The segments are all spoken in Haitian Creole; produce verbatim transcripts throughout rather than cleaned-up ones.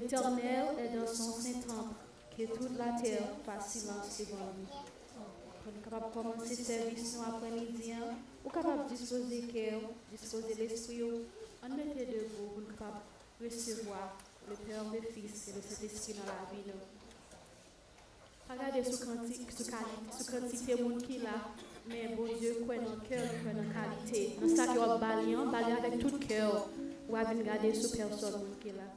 L'Éternel est dans son saint temple, que toute la terre fasse silence devant lui. Pou nou kapab kòmanse sèvis nou aprèmidi an, ou kapab dispoze kè w, dispoze lespri w, ann mete debou pou nou kapab resevwa le Père, le Fils et le Saint-Esprit nan lavi nou. Pa gade sou kanti, sou kali-, sou kantite moun ki la, men Bondye kwè nan kè, li kwè nan kalite. Nan sa ke w ap ba li an, ba li avèk tout kè w. Ou pa vin gade sou pèsòn moun ki la.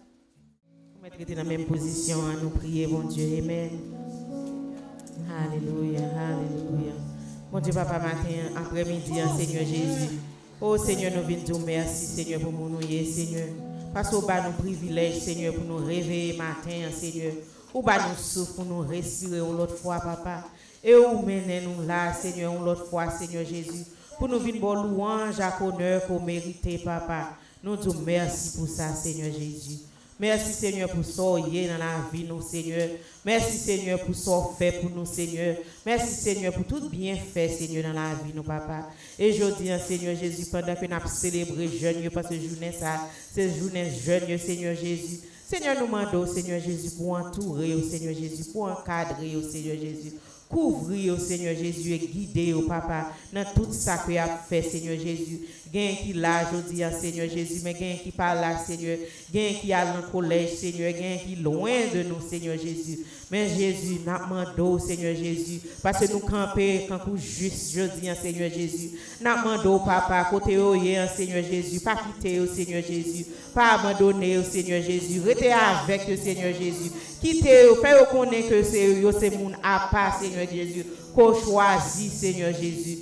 Ou mèt rete nan menm pozisyon an, nou priye Bondye. Amen. Alelouya, alelouya. Bondye Papa, maten an, aprèmidi an, Senyè Jezi. O Senyè, nou vin di w mèsi, Senyè, pou moun ou ye, Senyè. Paske w ba nou privilèj, Senyè, pou nou reveye maten an, Senyè. Ou ba nou souf pou nou respire yon lòt fwa, Papa. E ou mennen nou la, Senyè, yon lòt fwa, Senyè Jezi, pou nou vin ba w lwanj ak onè ke w merite, Papa. Nou di w mèsi pou sa, Senyè Jezi. Mèsi, Senyè, pou sa w ye nan lavi nou, Senyè. Mèsi, Senyè, pou sa w fè pou nou, Senyè. Mèsi, Senyè, pou tout byenfè, Senyè, nan lavi nou, Papa. E jodi an, Senyè Jezi, pandan ke n ap selebre jèn yo, paske jounen sa, se jounen jèn yo, Senyè Jezi. Senyè, nou mande w, Senyè Jezi, pou w antoure yo, Senyè Jezi, pou w ankadre yo, Senyè Jezi. Kouvri yo, Senyè Jezi, e gide yo, Papa, nan tout sa ke y ap fè, Senyè Jezi. Genyen ki la jodi a, Senyè Jezi, men genyen ki pa la, Senyè. Genyen ki al nan kolèj, Senyè, genyen ki lwen de nou, Senyè Jezi. Men Jezi, n ap mande w, Senyè Jezi, paske nou kanpe tankou jis jodi a, Senyè Jezi. N ap mande w, Papa, kote yo ye an, Senyè Jezi, pa kite yo, Senyè Jezi. Pa abandone yo, Senyè Jezi. Rete avèk yo, Senyè Jezi. Kite yo, fè yo konnen ke se yo, yo se moun apa, Senyè Jezi, ke w chwazi, Senyè Jezi.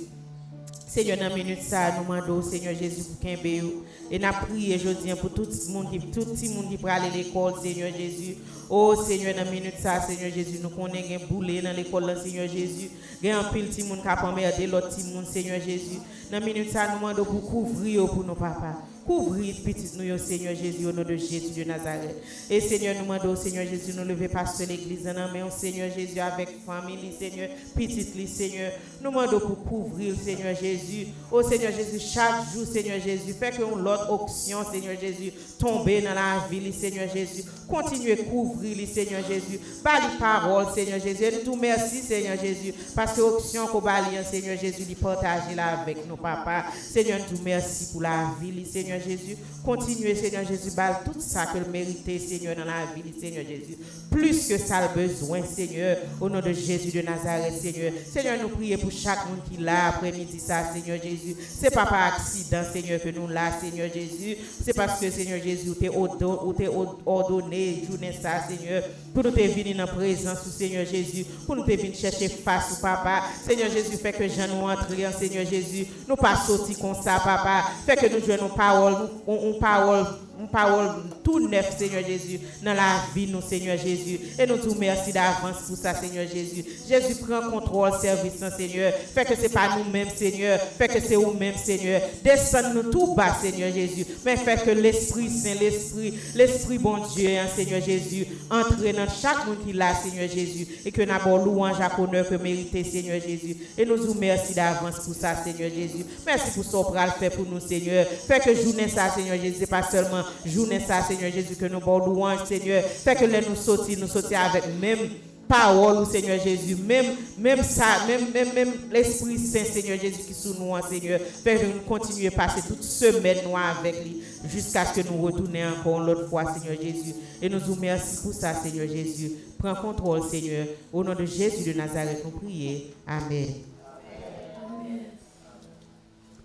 Senyè, nan minit sa a, nou mande w, Senyè Jezi, pou kenbe yo. E n ap priye jodi a pou tout moun ki, tout timoun ki prale lekòl, Senyè Jezi. O Senyè, nan minit sa a, Senyè Jezi, nou konnen gen boule nan lekòl la, Senyè Jezi. Gen anpil timoun k ap anmède lòt timoun, Senyè Jezi. Nan minit sa a, nou mande w pou kouvri yo pou nou, Papa. Kouvri pitit nou yo, Senyè Jezi, o non de Jezi de Nazarèt. E Senyè, nou mande w, Senyè Jezi, nou leve pastè legliz la nan men w, Senyè Jezi, avèk fanmi li, Senyè, pitit li, Senyè. Nou mande w pou kouvri l, Senyè Jezi. O Senyè Jezi, chak jou, Senyè Jezi, fè ke yon lòt onksyon, Senyè Jezi, tonbe nan lavi li, Senyè Jezi. Kontinye kouvri li, Senyè Jezi. Ba li pawòl, Senyè Jezi. E nou di w mèsi, Senyè Jezi, paske onksyon ke w ba li an, Senyè Jezi, li pataje l avèk nou, Papa. Senyè, nou di w mèsi pou lavi li, Senyè Jezi. Kontinye, Senyè Jezi, ba l tout sa ke l merite, Senyè, nan lavi li, Senyè Jezi. Plis ke sa l bezwen, Senyè, o non de Jezi de Nazarèt, Senyè. Senyè, nou priye pou chak moun ki la aprèmidi sa, Senyè Jezi. Se pa pa aksidan, Senyè, ke nou la, Senyè Jezi. Se paske, Senyè Jezi, ou te odo-, ou te od-, òdone jounen sa, Senyè, pou nou te vini nan prezans ou, Senyè Jezi, pou nou te vin chèche fas ou, Papa. Senyè Jezi, fè ke jan nou antre an, Senyè Jezi, nou pa soti konsa, Papa. Fè ke nou jwenn yon pawòl, yon, yon pawòl, yon pawòl tou nèf, Senyè Jezi, nan lavi nou, Senyè Jezi. E nou di w mèsi davans pou sa, Senyè Jezi. Jezi, pran kontwòl sèvis lan, Senyè. Fè ke se pa nou menm, Senyè. Fè ke se ou menm, Senyè. Desann nou tou ba, Senyè Jezi. Men fè ke Lespri Sen, Lespri, Lespri Bondye an, Senyè Jezi, antre nan chak moun ki la, Senyè Jezi. E ke n a ba w lwanj ak onè ke merite, Senyè Jezi. E nou di w mèsi davans pou sa, Senyè Jezi. Mèsi pou sa w pral fè pou nou, Senyè. Fè ke jounen sa, Senyè Jezi, se pa sèlman jounen sa, Senyè Jezi, ke nou ba w lwanj, Senyè. Fè ke lè nou soti, nou soti avèk menm pawòl ou, Senyè Jezi, menm, menm sa, menm, menm, menm Lespri Sen, Senyè Jezi, ki sou nou an, Senyè. Fè nou kontinye pase tout semèn nou avèk li, jiskaske nou retounen ankò yon lòt fwa, Senyè Jezi. E nou di w mèsi pou sa, Senyè Jezi. Pran kontwòl, Senyè. O non de Jezi de Nazarèt, nou priye. Amèn.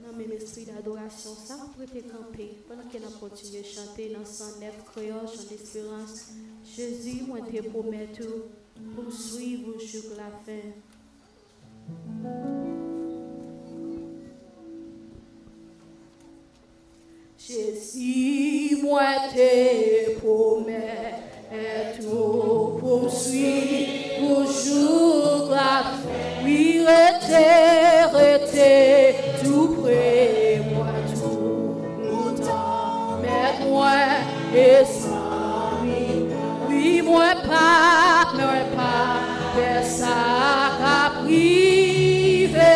Nan menm espri dadorasyon sa, nou rete kanpe pandan ke n ap kontinye chante nan san nèf kreyòl, Chan Desperans. Jezi, mwen te pwomèt ou pou m swiv ou jouk lafen. Jezi, mwen te pwomèt ou pou m swiv ou jouk lafen. Wi, rete, rete tou pre mwen tou lontan, Mèt mwen e zanmi mwen. Wi, mwen pa, mwen pa pè sa k ap rive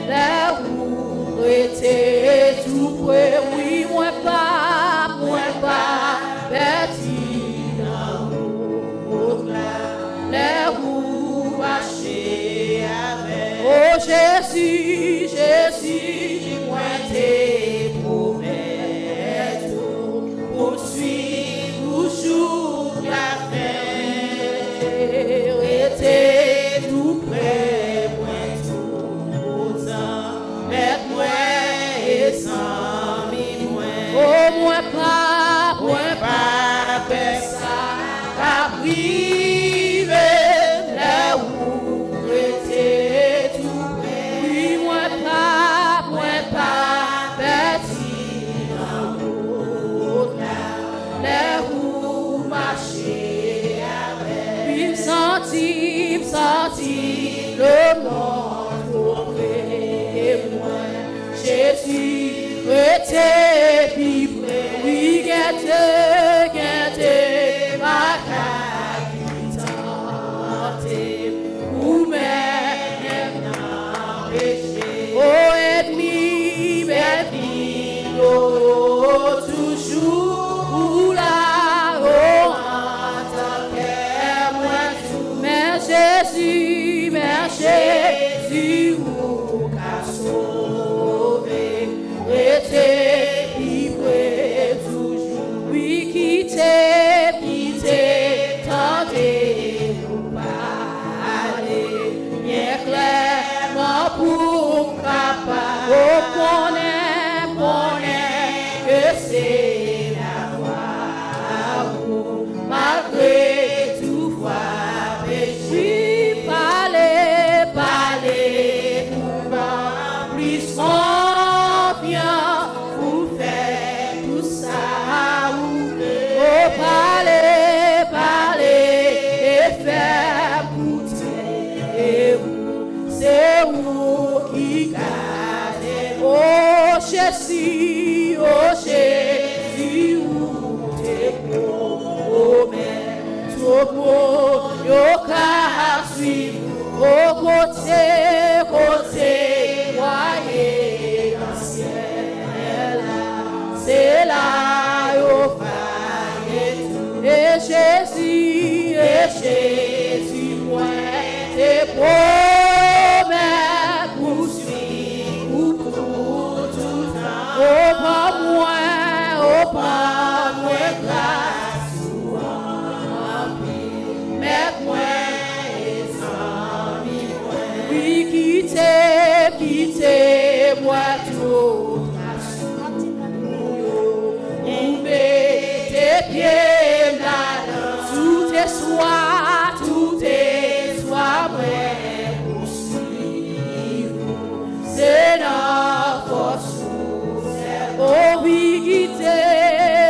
lè ou rete tou pre. Wi, mwen pa, mwen pa pèdi nan te pi pre, wi, gete, gete, bagay ki tante m, ou menm nan peche. O ènmi, ènmi, o, toujou ou la, o, antan kè mwen tou. Men Jezi, men Jezi, ou ka sove, rete pi pre toujou. Wi, kite, kite, tande ou pale byen klèman pou m kapab, o, konnen, konnen ke se lavwa ou, malgre tou fwa peche. Wi, pale, pale pou ban plis konfyans pou fè tou sa ou vle. O, pale, pale, e fè m koute ou. Se ou ki gade m. O Jezi, o Jezi, ou te pwomèt tout moun yo ka swiv ou. O, kote, kote w ale nan syèl la, se la yo va ye tou. E Jezi, e Jezi, mwen te pwomèt pou swiv ou pou toutan. O, ban mwen, o, ban mwen gras ou anpil. Mèt mwen e zanmi mwen. Wi, kite, kite mwen tou tras ou yo. Ou mete pye m ladan. Tout espwa, tout espwa mwen pou swiv ou. Se nan fòs ou sèlman. O wi, kite,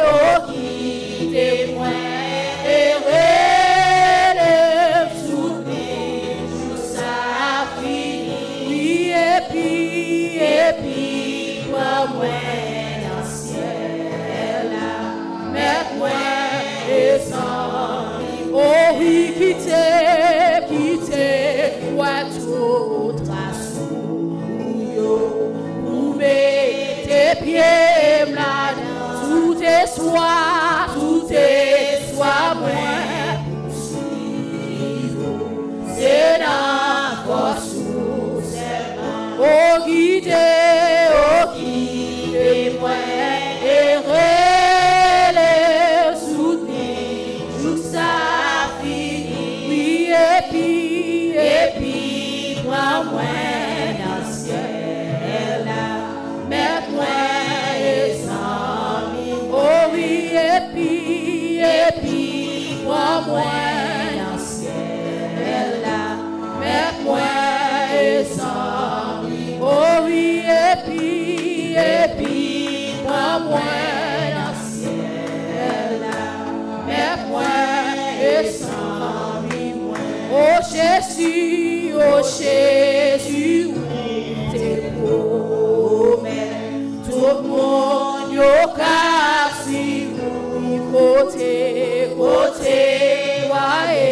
o kite mwen e rele m soutni jouk sa fini. Wi, epi, epi pran mwen nan syèl la. Mèt mwen e zanmi. O wi, kite, kite mwen tou tras ou yo. Ou mete pye m ladan. Tout espwa, tout espwa mwen pou swiv ou. Se nan fòs ou sèlman. O kite, o kite mwen e rele soutni jouk sa fini. Wi, epi, epi pran mwen nan syèl la. Mèt mwen e zanmi. O wi, epi, epi pran mwen nan syèl la. Mèt mwen e zanmi. O wi, epi, epi pran mwen nan syèl la. Mèt mwen e zanmi mwen. O Jezi, o Jezi, ou te pwomèt tout moun yo ka swiv ou. Kote, kote w ale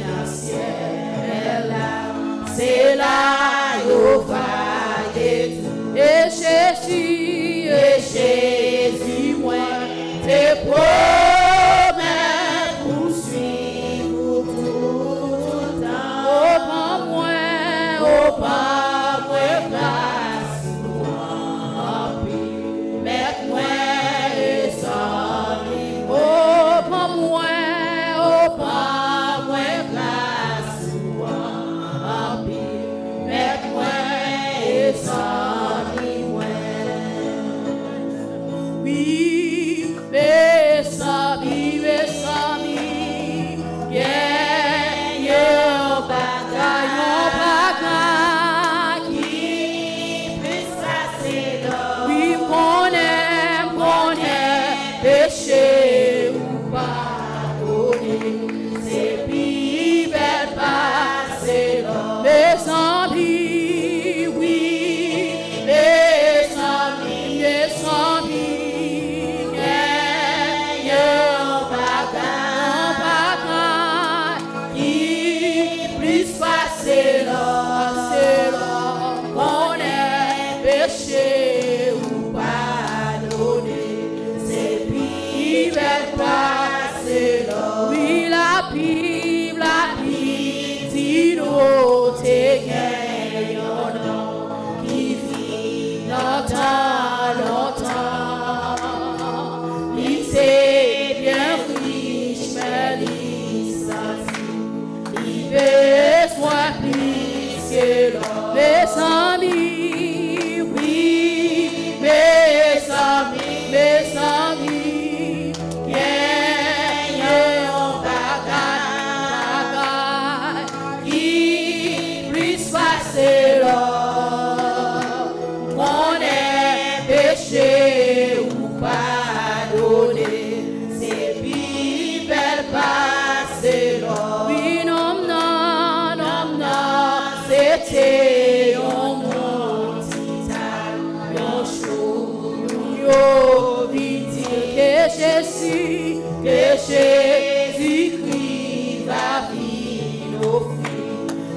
nan syèl la, se la yo va ye tou. E Jezi, e Jezi, mwen te pwomèt pou swiv ou toutan. O ban mwen, o ban mwen gras ou anpil. Mèt mwen e zanmi. O ban mwen, o ban mwen gras ou anpil. Mèt mwen e zanmi mwen. Wi, mezanmi, mezanmi, gen yon bagay, yon bagay ki plis pase lò. Wi, m konnen, m konnen peche ou padone. Se pi bèl pase lò. Mezanmi, wi, mezanmi, mezanmi. Pase lò, pase lò, konnen peche ou padone. Se pi bèl pase lò. Wi, Labib, Labib di nou te gen yon nonm ki fin nan tan lontan. Li te byen rich, men li santi li bezwen plis ke lò. Mezanmi, wi, mezanmi, mezanmi, gen yon bagay, bagay ki plis pase lò. Konnen peche ou padone, se pi bèl pase lò. Wi, nonm nan, nonm nan, se te yon moun ki t al yon jou, moun yo vin di l ke Jezi, ke Jezikri va vin ofri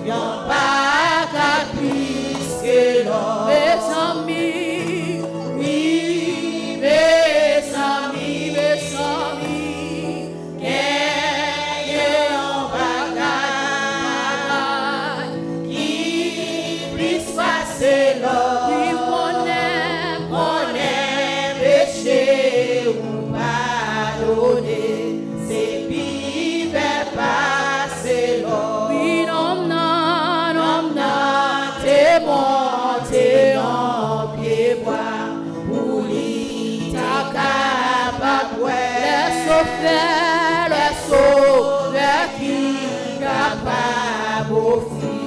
yon bagay plis ke lò. Mezanmi, wi, mezanmi, mezanmi, gen yon bagay ki plis pase lò. Wi, konnen, konnen peche ou padone, se pi bèl pase lò. Wi, nonm nan, nonm nan te monte yon pyebwa pou li ta kapab wè Lèsovè, Lèsovè ki kapab ofri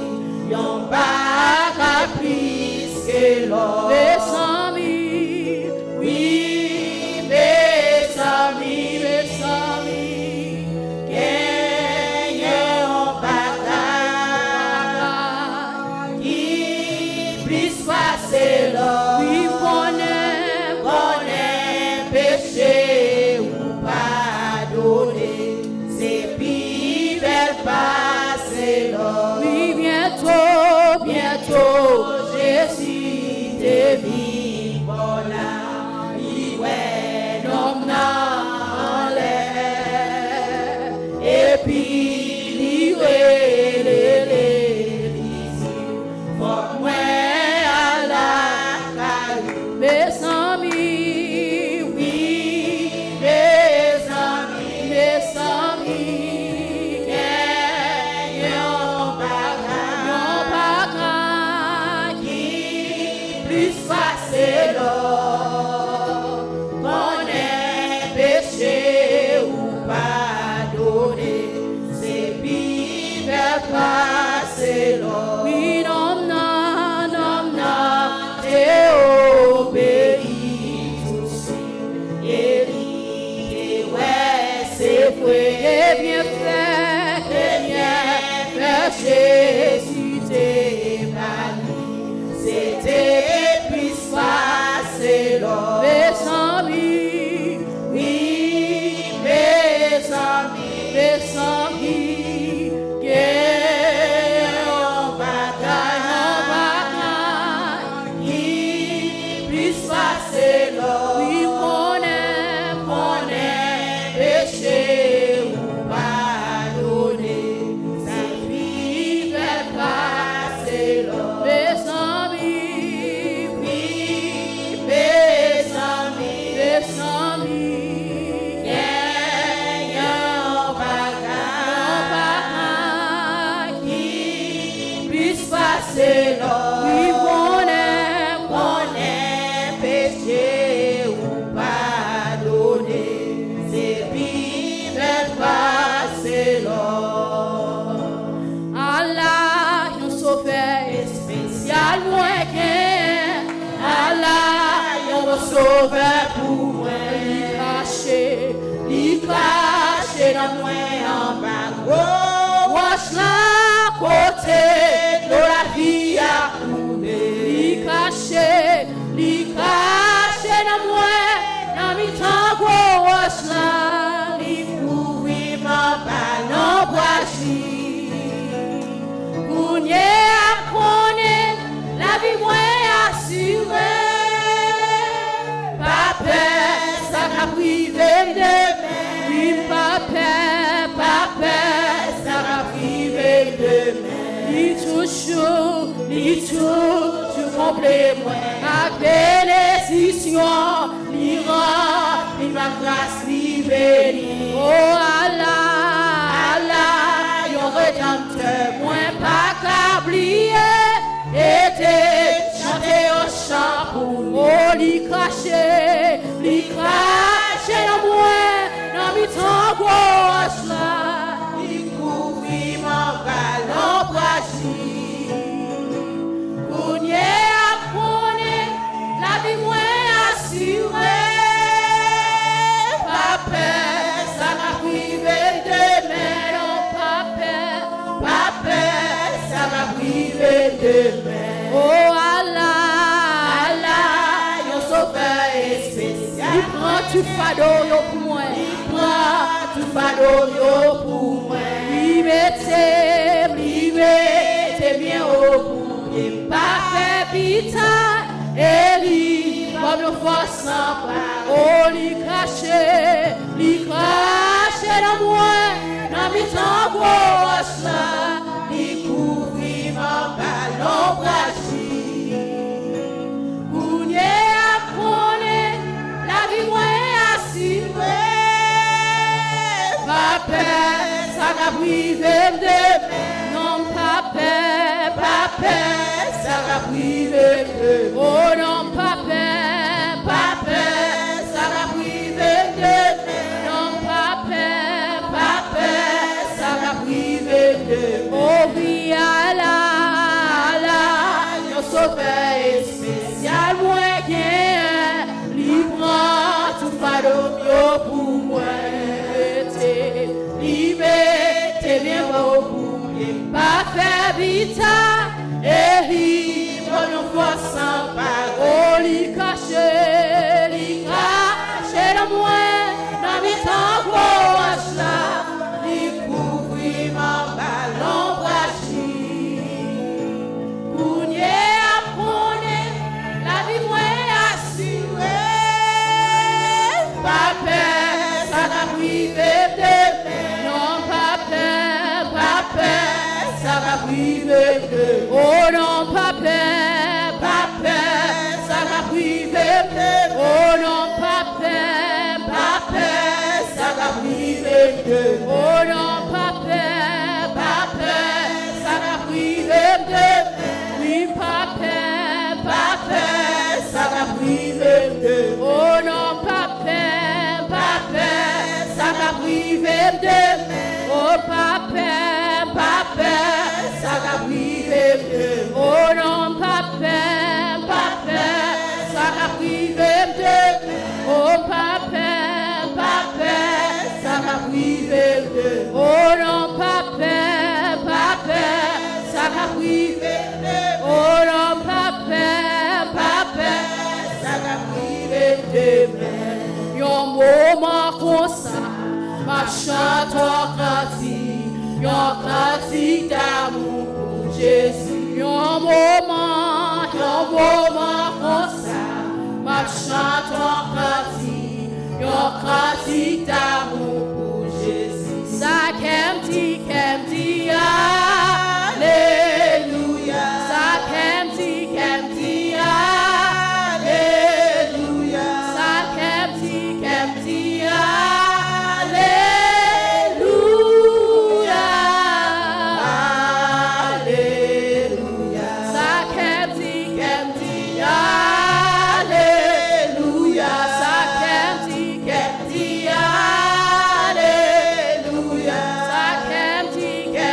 yon bagay plis ke lò. Mezanmi, wi, mezanmi, mezanmi, gen yon bagay ki plis pase lò. Wi, konnen, konnen peche ou padone, se pi bèl pase lò. Wi, byento, byento, Jezi te vin bò la. Li wè nonm nan anlè, epi li rele l, li di, fòk mwen al lakay ou. Mezanmi, wi, mezanmi, mezanmi, gen yon bagay, yon bagay ki plis pase lò. Konnen peche ou padone, se pi bèl pase lò. Wi, nonm nan, nonm nan te obeyi touswit, e li te wè se vre. E byenfè, e byenfè Jezi te ba li, se te plis pase lò. Mezanmi, wi, mezanmi, mezanmi, gen yon bagay, yon bagay ki plis pase lò. Wi, konnen, konnen peche ou padone, sa pi bèl pase lò. Mezanmi, wi, mezanmi, mezanmi, gen yon bagay, yon bagay ki plis pase lò. Wi, konnen, konnen peche ou padone, se pi bèl pase lò. Ala yon sovè espesyal mwen genyen. Ala yon bon sovè pou mwen. Li kache, li kache nan mwen anba gwo wòch la kote dlo lavi a koule. Li kache, li kache nan mwen, nan mitan gwo wòch la, li kouvri m anba lanbraj li. Kounye Asire, pa pè sa k ap rive m demen. Wi, m pa pè, pa pè sa k ap rive m demen. Li toujou, li toujou konble mwen ak benediksyon. Li ranpli m ak gras, li beni. O ala, ala, yon redanmtè mwen pa ka bliye. E te chante yon chan pou li. O li kache, li kache nan mwen, nan mitan gwo wòch la. Li kouvri m anba lonbraj li. Kounye a m konnen lavi mwen asire. Pa pè sa k ap rive demen, non, pa pè, pa pè sa k ap rive demen. O ala, ala, yon sovè espesyal. Li pran tout fado yo pou mwen. Li pran tout fado yo pou mwen. Li mete m, li mete m byen wo pou pye m pa fè pita. E li ban m yon fòs san parèy. O li kache, li kache nan mwen, nan mitan gwo wòch la. Li kouvri m anba lonbraj li. Kounye a m konnen lavi mwen asire. Pa pè sa k ap rive m demen. Non, m pa pè, pa pè sa k ap rive m demen. O non, m pa pè, pa pè sa k ap rive m demen. Non, m pa pè, pa pè sa k ap rive m demen. O wi, ala, ala, yon sovè espesyal mwen genyen. Li pran tout fado m yo pou mwen. Li mete, li mete byen wo pou pye m pa fè pita. E li ban m yon fòs san parèy. O li kache, li kache nan mwen, nan mitan gwo wòch la. Li kouvri m anba lonbraj li. Kounye a m konnen lavi mwen asire. Pa pè sa k ap rive m demen. Non, pa pè, pa pè sa k ap rive m demen. O non, pa pè, pa pè sa k ap rive m demen. O non, pa pè, pa pè sa k ap rive m demen. O non, pa pè, pa pè sa k ap rive m demen. Wi, pa pè, pa pè sa k ap rive m demen. O non, pa pè, pa pè sa k ap rive m demen. O pa pè, pa pè sa k ap rive m demen. O non, pa pè, pa pè sa k ap rive m demen. O pa pè, pa pè sa k ap rive m demen. O non, pa pè, pa pè sa k ap rive m demen. O non, pa pè, pa pè sa k ap rive m demen. Yon moman konsa, m ap chante yon kantik, yon kantik damou pou Jezi. Yon moman, yon moman konsa, m ap chante yon kantik, yon kantik damou pou Jezi. Sa kè m di, kè m di, alelouya. Sa kè m di, kè m di, alelouya. Sa kè m di, kè m di, alelouya. Alelouya. Sa kè m di, kè m di, alelouya. Sa kè m di, kè m di, alelouya. Sa kè m di, kè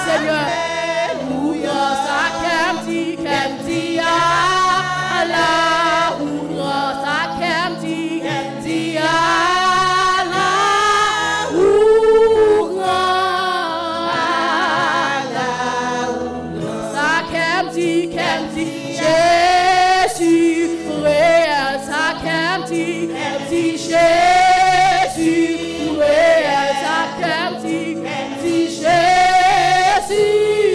Senyè. Ou gran sa kè m di, kè m di, ala. Ou gran sa kè m di, kè m di, ala. Ou gran, ala. Ou gran sa kè m di, kè m di, Jezi, ou reyèl sa kè m di, kè m di, Jezi, ou reyèl sa kè m di, kè m di, Jezi.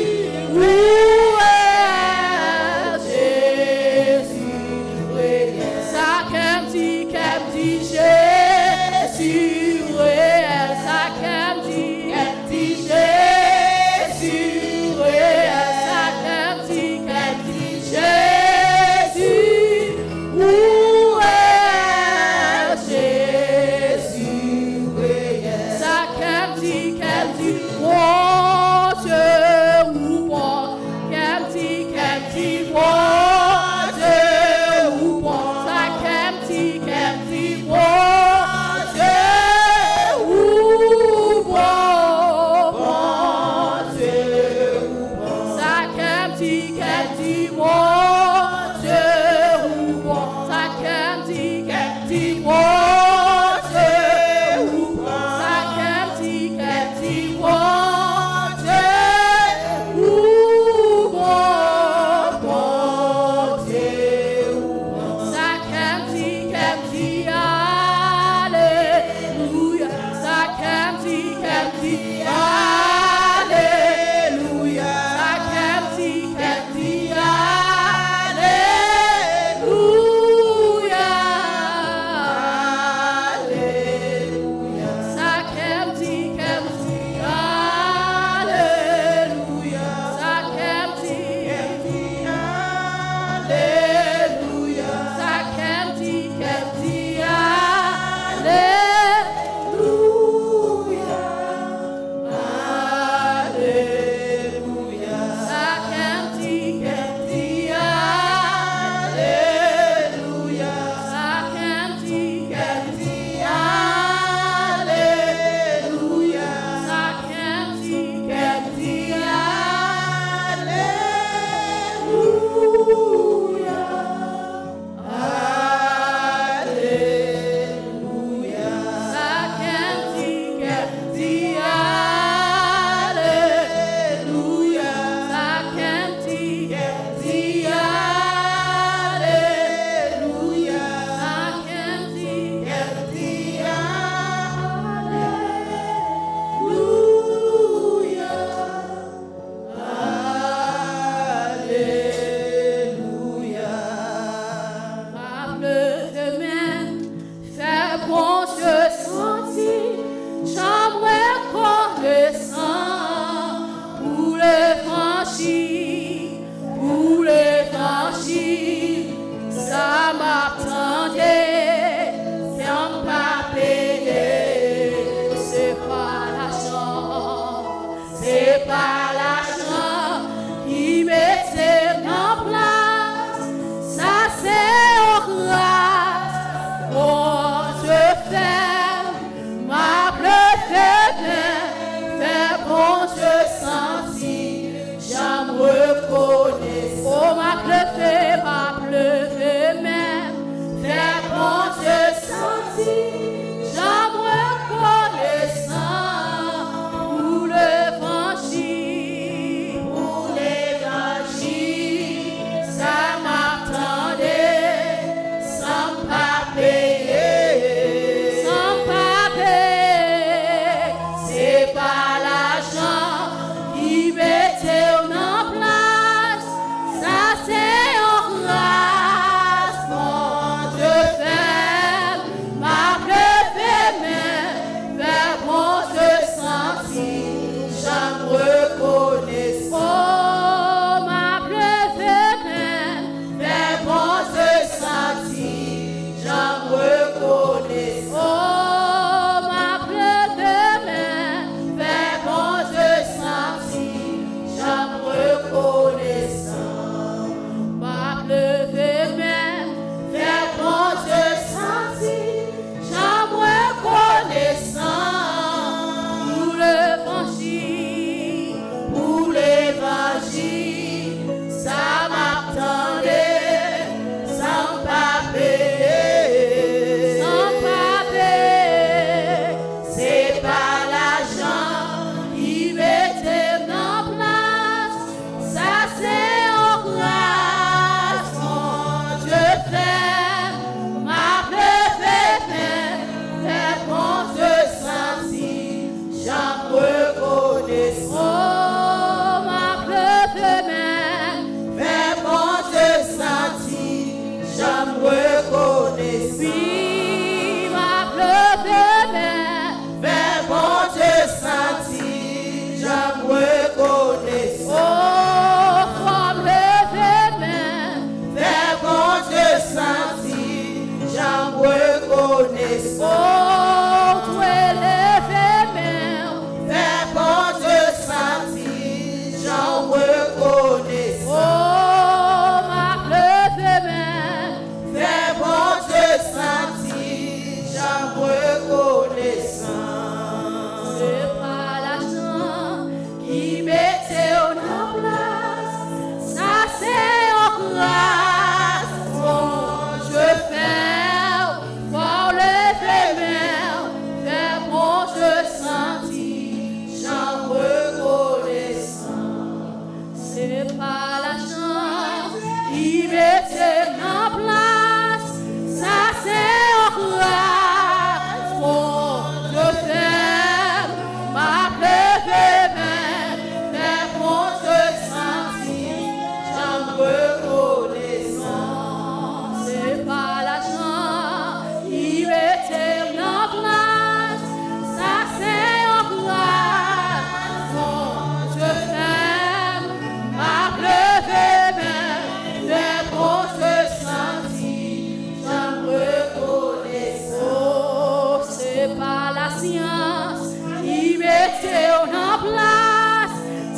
konsyans ki mete w nan plas.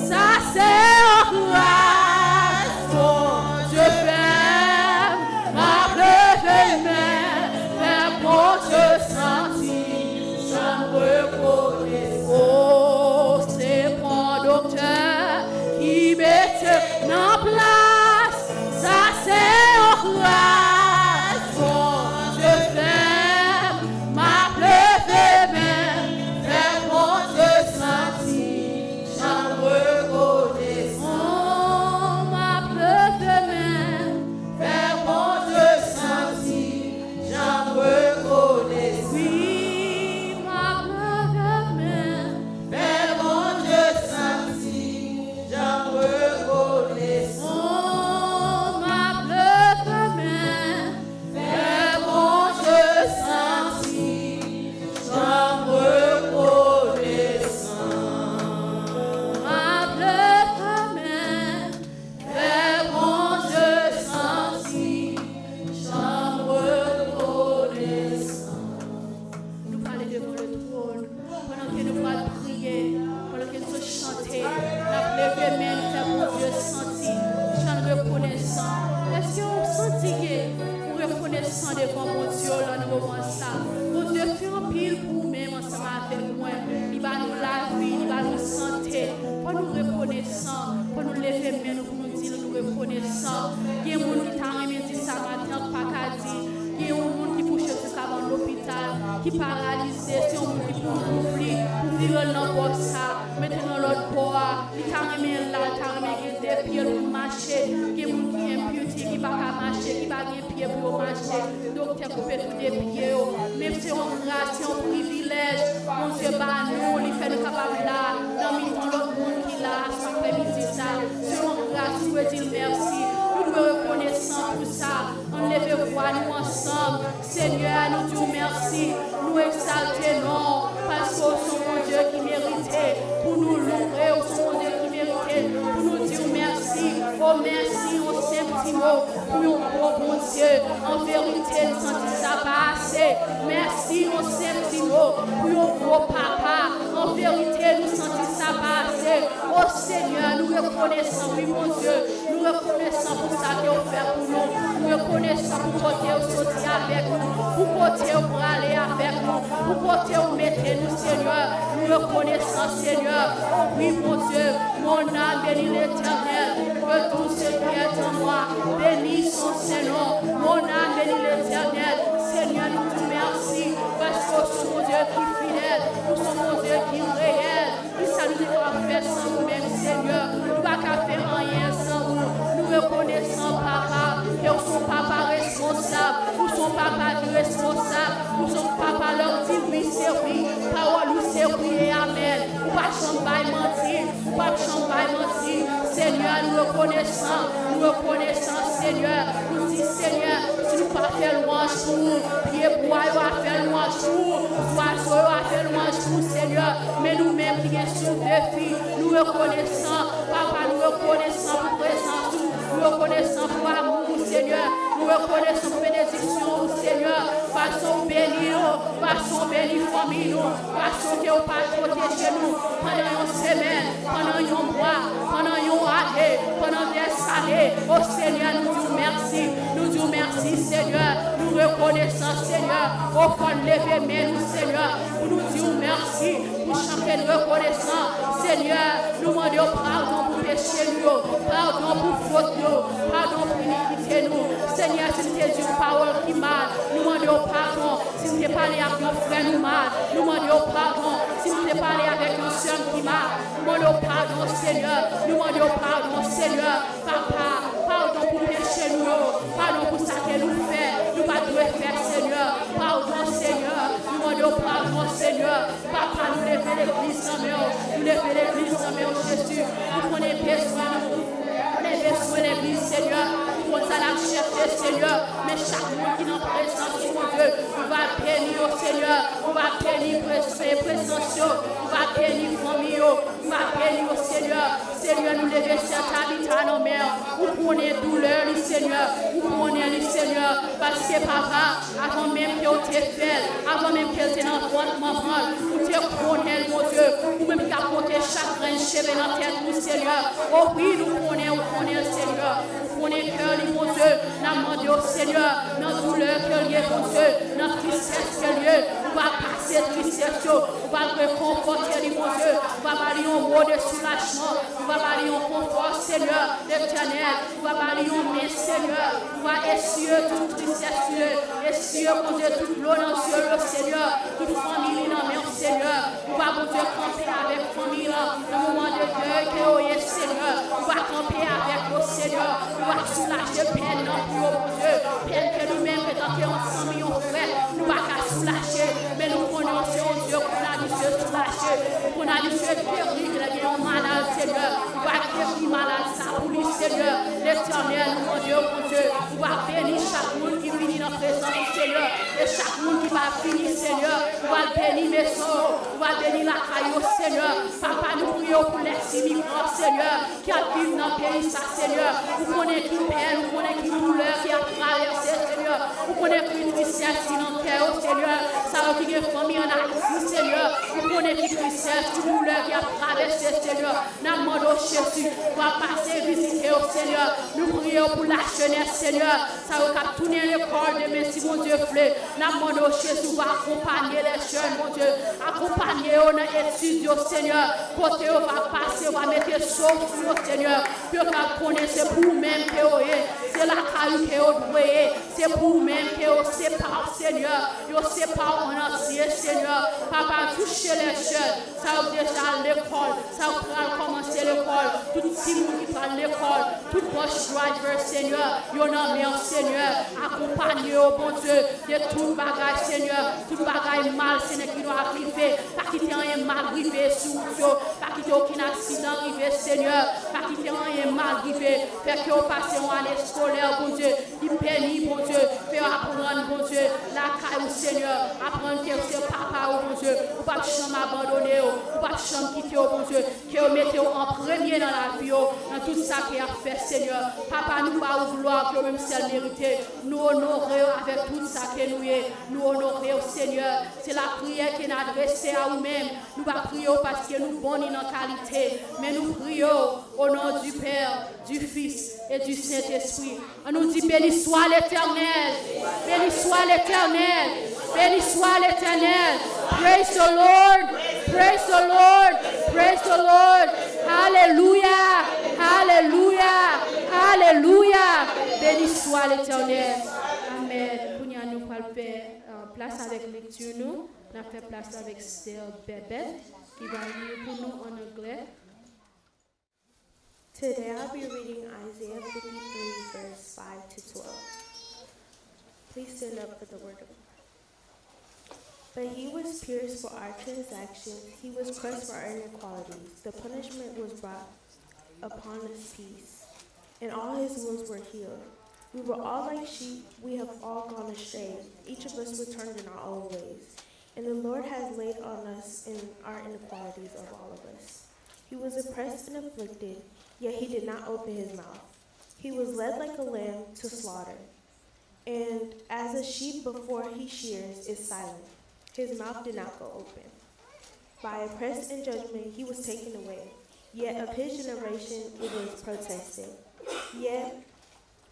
Sa se yon gras, Bondye fè m. M ap leve men, fè Bondye santi jan m rekonesan. O, se pa doktè ki mete m nan plas. Sa se yon gras, Bondye fè m. M ap leve men, fè Bondye santi jan m rekonesan. M ap leve men, fè Bondye santi jan m rekonesan. Wi, m ap leve men, fè Bondye santi jan m rekonesan. M ap leve men, fè Bondye santi jan m rekonesan. M ap leve men, fè Bondye santi jan m rekonesan. Nou prale devan le twòn. Pandan ke nou pral priye, pandan ke nou sot chante, n ap leve men nou fè Bondye santi jan n rekonesan. Èske w santi ke ou rekonesan devan Bondye w la nan moman sa? Bondye fè anpil pou ou menm ansanm avèk mwen. Li ba nou lavi, li ba nou sante. Fò nou rekonesan, fò nou leve men nou pou nou di l nou rekonesan. Gen moun ki ta renmen di sa maten, k pa ka di. Gen yon moun ki kouche sou kabann lopital, ki paralize, se yon moun ki pou ouvri, pou vire l nan bò sa, mete l nan lòt bò a. Li ta renmen la, li ta renmen gen de pye l pou mache. Gen moun ki ampute, ki pa ka mache, ki pa gen pye pou yo mache. Doktè koupe tout de pye yo. Men se yon gras, se yon privilèj Bondye ba nou, li fè nou kapab la, nan mitan lòt moun ki la, sou aprèmidi sa. Se yon gras, nou dwe di l mèsi. Nou dwe rekonesan pou sa. Ann leve vwa nou ansanm. Senyè, nou di w mèsi. Nou egzalte non w, paske w se yon Bondye ki merite pou nou louwe, w se yon Bondye ki merite pou nou di w mèsi. O, mèsi, yon senp ti mo pou yon gwo Bondye. An verite, nou santi sa pa ase. Mèsi, yon senp ti mo pou yon gwo papa. An verite, nou santi sa pa ase. O Senyè, nou rekonesan, wi, Bondye. Nou rekonesan pou sa ke w fè pou nou. Nou rekonesan pou kote w soti avèk nou, pou kote w prale avèk nou, pou kote w mete nou, Senyè. Nou rekonesan, Senyè. O wi, Bondye, mon âme bénit l'Éternel, que tout ce qui est en moi bénisse son saint nom. Mon âme bénit l'Éternel. Senyè, nou di w mèsi, paske w se yon Bondye ki fidèl, ou se yon Bondye ki reyèl. Kisa nou te ka fè san ou menm, Senyè? Nou pa ka fè anyen san ou. Nou rekonesan, papa, ke ou se yon papa responsab, ou se yon papa ki responsab, ou se yon papa lè w di wi, se wi, pawòl ou se wi e amèn. Ou pa janm bay manti, ou pa janm bay manti. Senyè, nou rekonesan, nou rekonesan, Senyè. Nou di, Senyè, si nou pa fè lwanj pou ou, pyebwa yo a fè lwanj pou ou, zwazo yo a fè lwanj pou ou, Senyè. Men nou menm ki gen souf de vi, nou rekonesan. Papa, nou rekonesan pou prezans ou. Nou rekonesan pou amou ou, Senyè. Nou rekonesan pou benediksyon ou, Senyè. Fason ou beni nou, fason ou beni fanmi nou, fason ke ou pa pwoteje nou pandan yon semèn, pandan yon mwa, pandan yon ane, pandan dè ane. O Senyè, nou di w mèsi. Nou di w mèsi, Senyè. Nou rekonesan, Senyè. O, fò n leve men nou, Senyè, pou nou di w mèsi, pou chante n rekonesan. Senyè, nou mande w padon pou peche nou yo, padon pou fot nou, padon pou inikite nou. Senyè, si n te di yon pawòl ki mal, nou mande w padon. Si n te pale ak yon frè nou mal, nou mande w padon. Si n te pale avèk yon sè n ki mal, nou mande w padon, Senyè. Nou mande w padon, Senyè. Papa, padon pou peche nou yo. Padon pou sa ke nou fè, nou pa t dwe fè, Senyè. Padon, Senyè. Nou mande w padon, Senyè. Papa, nou leve legliz nan men w. Nou leve legliz nan men w, Jezi. Ou konnen bezwen nou. Ou konnen bezwen legliz, Senyè. Ou konn sa n ap chèche, Senyè. Men chak moun ki nan prezans ou, Bondye, ou va beni yo, Senyè. Ou va beni prezans yo. Ou va beni fanmi yo. Ou va beni yo, Senyè. Senyè, nou leve sè Tabita nan men w. Ou konnen doulè li, Senyè. Ou konnen li, Senyè. Paske, Papa, avan menm ke w te fè l, avan menm ke l te nan vant manman l, ou te konnen l, Bondye. Ou menm ki ka konte chak grenn cheve nan tèt nou, Senyè. O wi, nou konnen, ou konnen l, Senyè. Ou konnen kè li, Bondye. N ap mande w, Senyè, nan doulè ke l ye, Bondye, nan tristès ke l ye, ou va pase tristès yo, ou va rekonfòte li, Bondye, ou va ba li yon mo de soulajman, ou va ba li yon konfò, Senyè, Letènèl, ou va ba li yon men, Senyè, ou va esiye tout tristès li, esiye, Bondye, tout dlo nan zye yo, Senyè, tout fanmi li nan men w, Senyè. Ou va, Bondye, kanpe avèk fanmi lan nan moman de dèy ke yo ye, Senyè. Ou va kanpe avèk yo, Senyè. Ou va soulaje pèn nan pou yo, Bondye. Pèn ke nou menm, antanke yon fanmi, yon frè, nou pa ka soulaje. Men nou konnen w se yon Dye konn abitye soulaje, konn abitye geri lè gen yon malad, Senyè. Ou va geri malad sa pou li, Senyè. Letènèl, nou mande w, Bondye, ou va beni chak moun ki vini nan prezans ou, Senyè. E chak moun ki va vini, Senyè, ou va beni mezon yo, ou va beni lakay yo, Senyè. Papa, nou priye w pou lèzimigran, Senyè, ki ap viv nan peyi sa, Senyè. Ou konnen ki pèn, ou konnen ki doulè ki ap travèse, Senyè. Ou konnen ki tristès ki nan kè yo, Senyè. Sa yo ki gen fanmi ann Ayiti, Senyè. Ou konnen ki tristès, ki doulè ki ap travèse, Senyè. N ap mande w, Jezi, pou w ap pase vizite yo, Senyè. Nou priye w pou lajenès, Senyè. Sa yo k ap tounen lekòl demen, si Bondye vle. N ap mande w, Jezi, ou va akonpanye lè jèn, Bondye. Akonpanye yo nan etid yo, Senyè. Kote yo va pase, ou va mete souf sou yo, Senyè. Pou yo ka konnen se pou ou menm ke yo ye. Se lakay ou ke yo dwe ye. Se pou ou menm ke yo se pa w, Senyè. Yo se pa w an antye, Senyè. Papa, touche lè jèn. Sa yo deja al lekòl, sa yo pral kòmanse lekòl, tout timoun ki pral lekòl, tout bus driver, Senyè, yo nan men w, Senyè. Akonpanye yo, Bondye, de tout bagay, Senyè. Tout bagay mal, Senyè, ki dwe rive. Pa kite anyen mal rive sou wout yo. Pa kite okenn aksidan rive, Senyè. Pa kite anyen mal rive. Fè ke yo pase yon ane eskolè, Bondye, ki beni, Bondye. Fè yo aprann, Bondye, lakay ou, Senyè. Aprann ke se papa yo, Bondye. Ou p ap janm abandone yo. Ou p ap janm kite yo, Bondye. Ke yo mete w an premye nan lavi yo, nan tout sa ke y ap fè, Senyè. Papa, nou ba ou glwa ke ou menm sèl merite. Nou onore w avèk tout sa ke nou ye. Nou onore w, Senyè. Se lapriyè ke n adrese a ou menm. Nou pa priye w paske nou bon ni nan kalite, men nou priye w au nom du Père, du Fils et du Saint-Esprit. An nou di, béni soit l'Éternel, béni soit l'Éternel, béni soit l'Éternel. Praise the Lord, praise the Lord, praise the Lord. Alelouya, alelouya, alelouya. Béni soit l'Éternel. Amen. Kounye a nou pral fè uh, plas avèk lekti nou. N ap fè plas avèk sè Bèbèt ki va li pou nou an anglè. Today I'll be reading Isaiah fifty-three, verse five to twelve. Please stand up for the word of God. But he was pierced for our transactions, he was crushed for our iniquities. The punishment was brought upon us peace, and all his wounds were healed. We were all like sheep, we have all gone astray. Each of us returned in our own ways. And the Lord has laid on us in our inequalities of all of us. He was oppressed and afflicted, yet he did not open his mouth. He was led like a lamb to slaughter, and as a sheep before he shears is silent, his mouth did not go open. By oppressed in judgment he was taken away, yet of his generation it was protested. Yet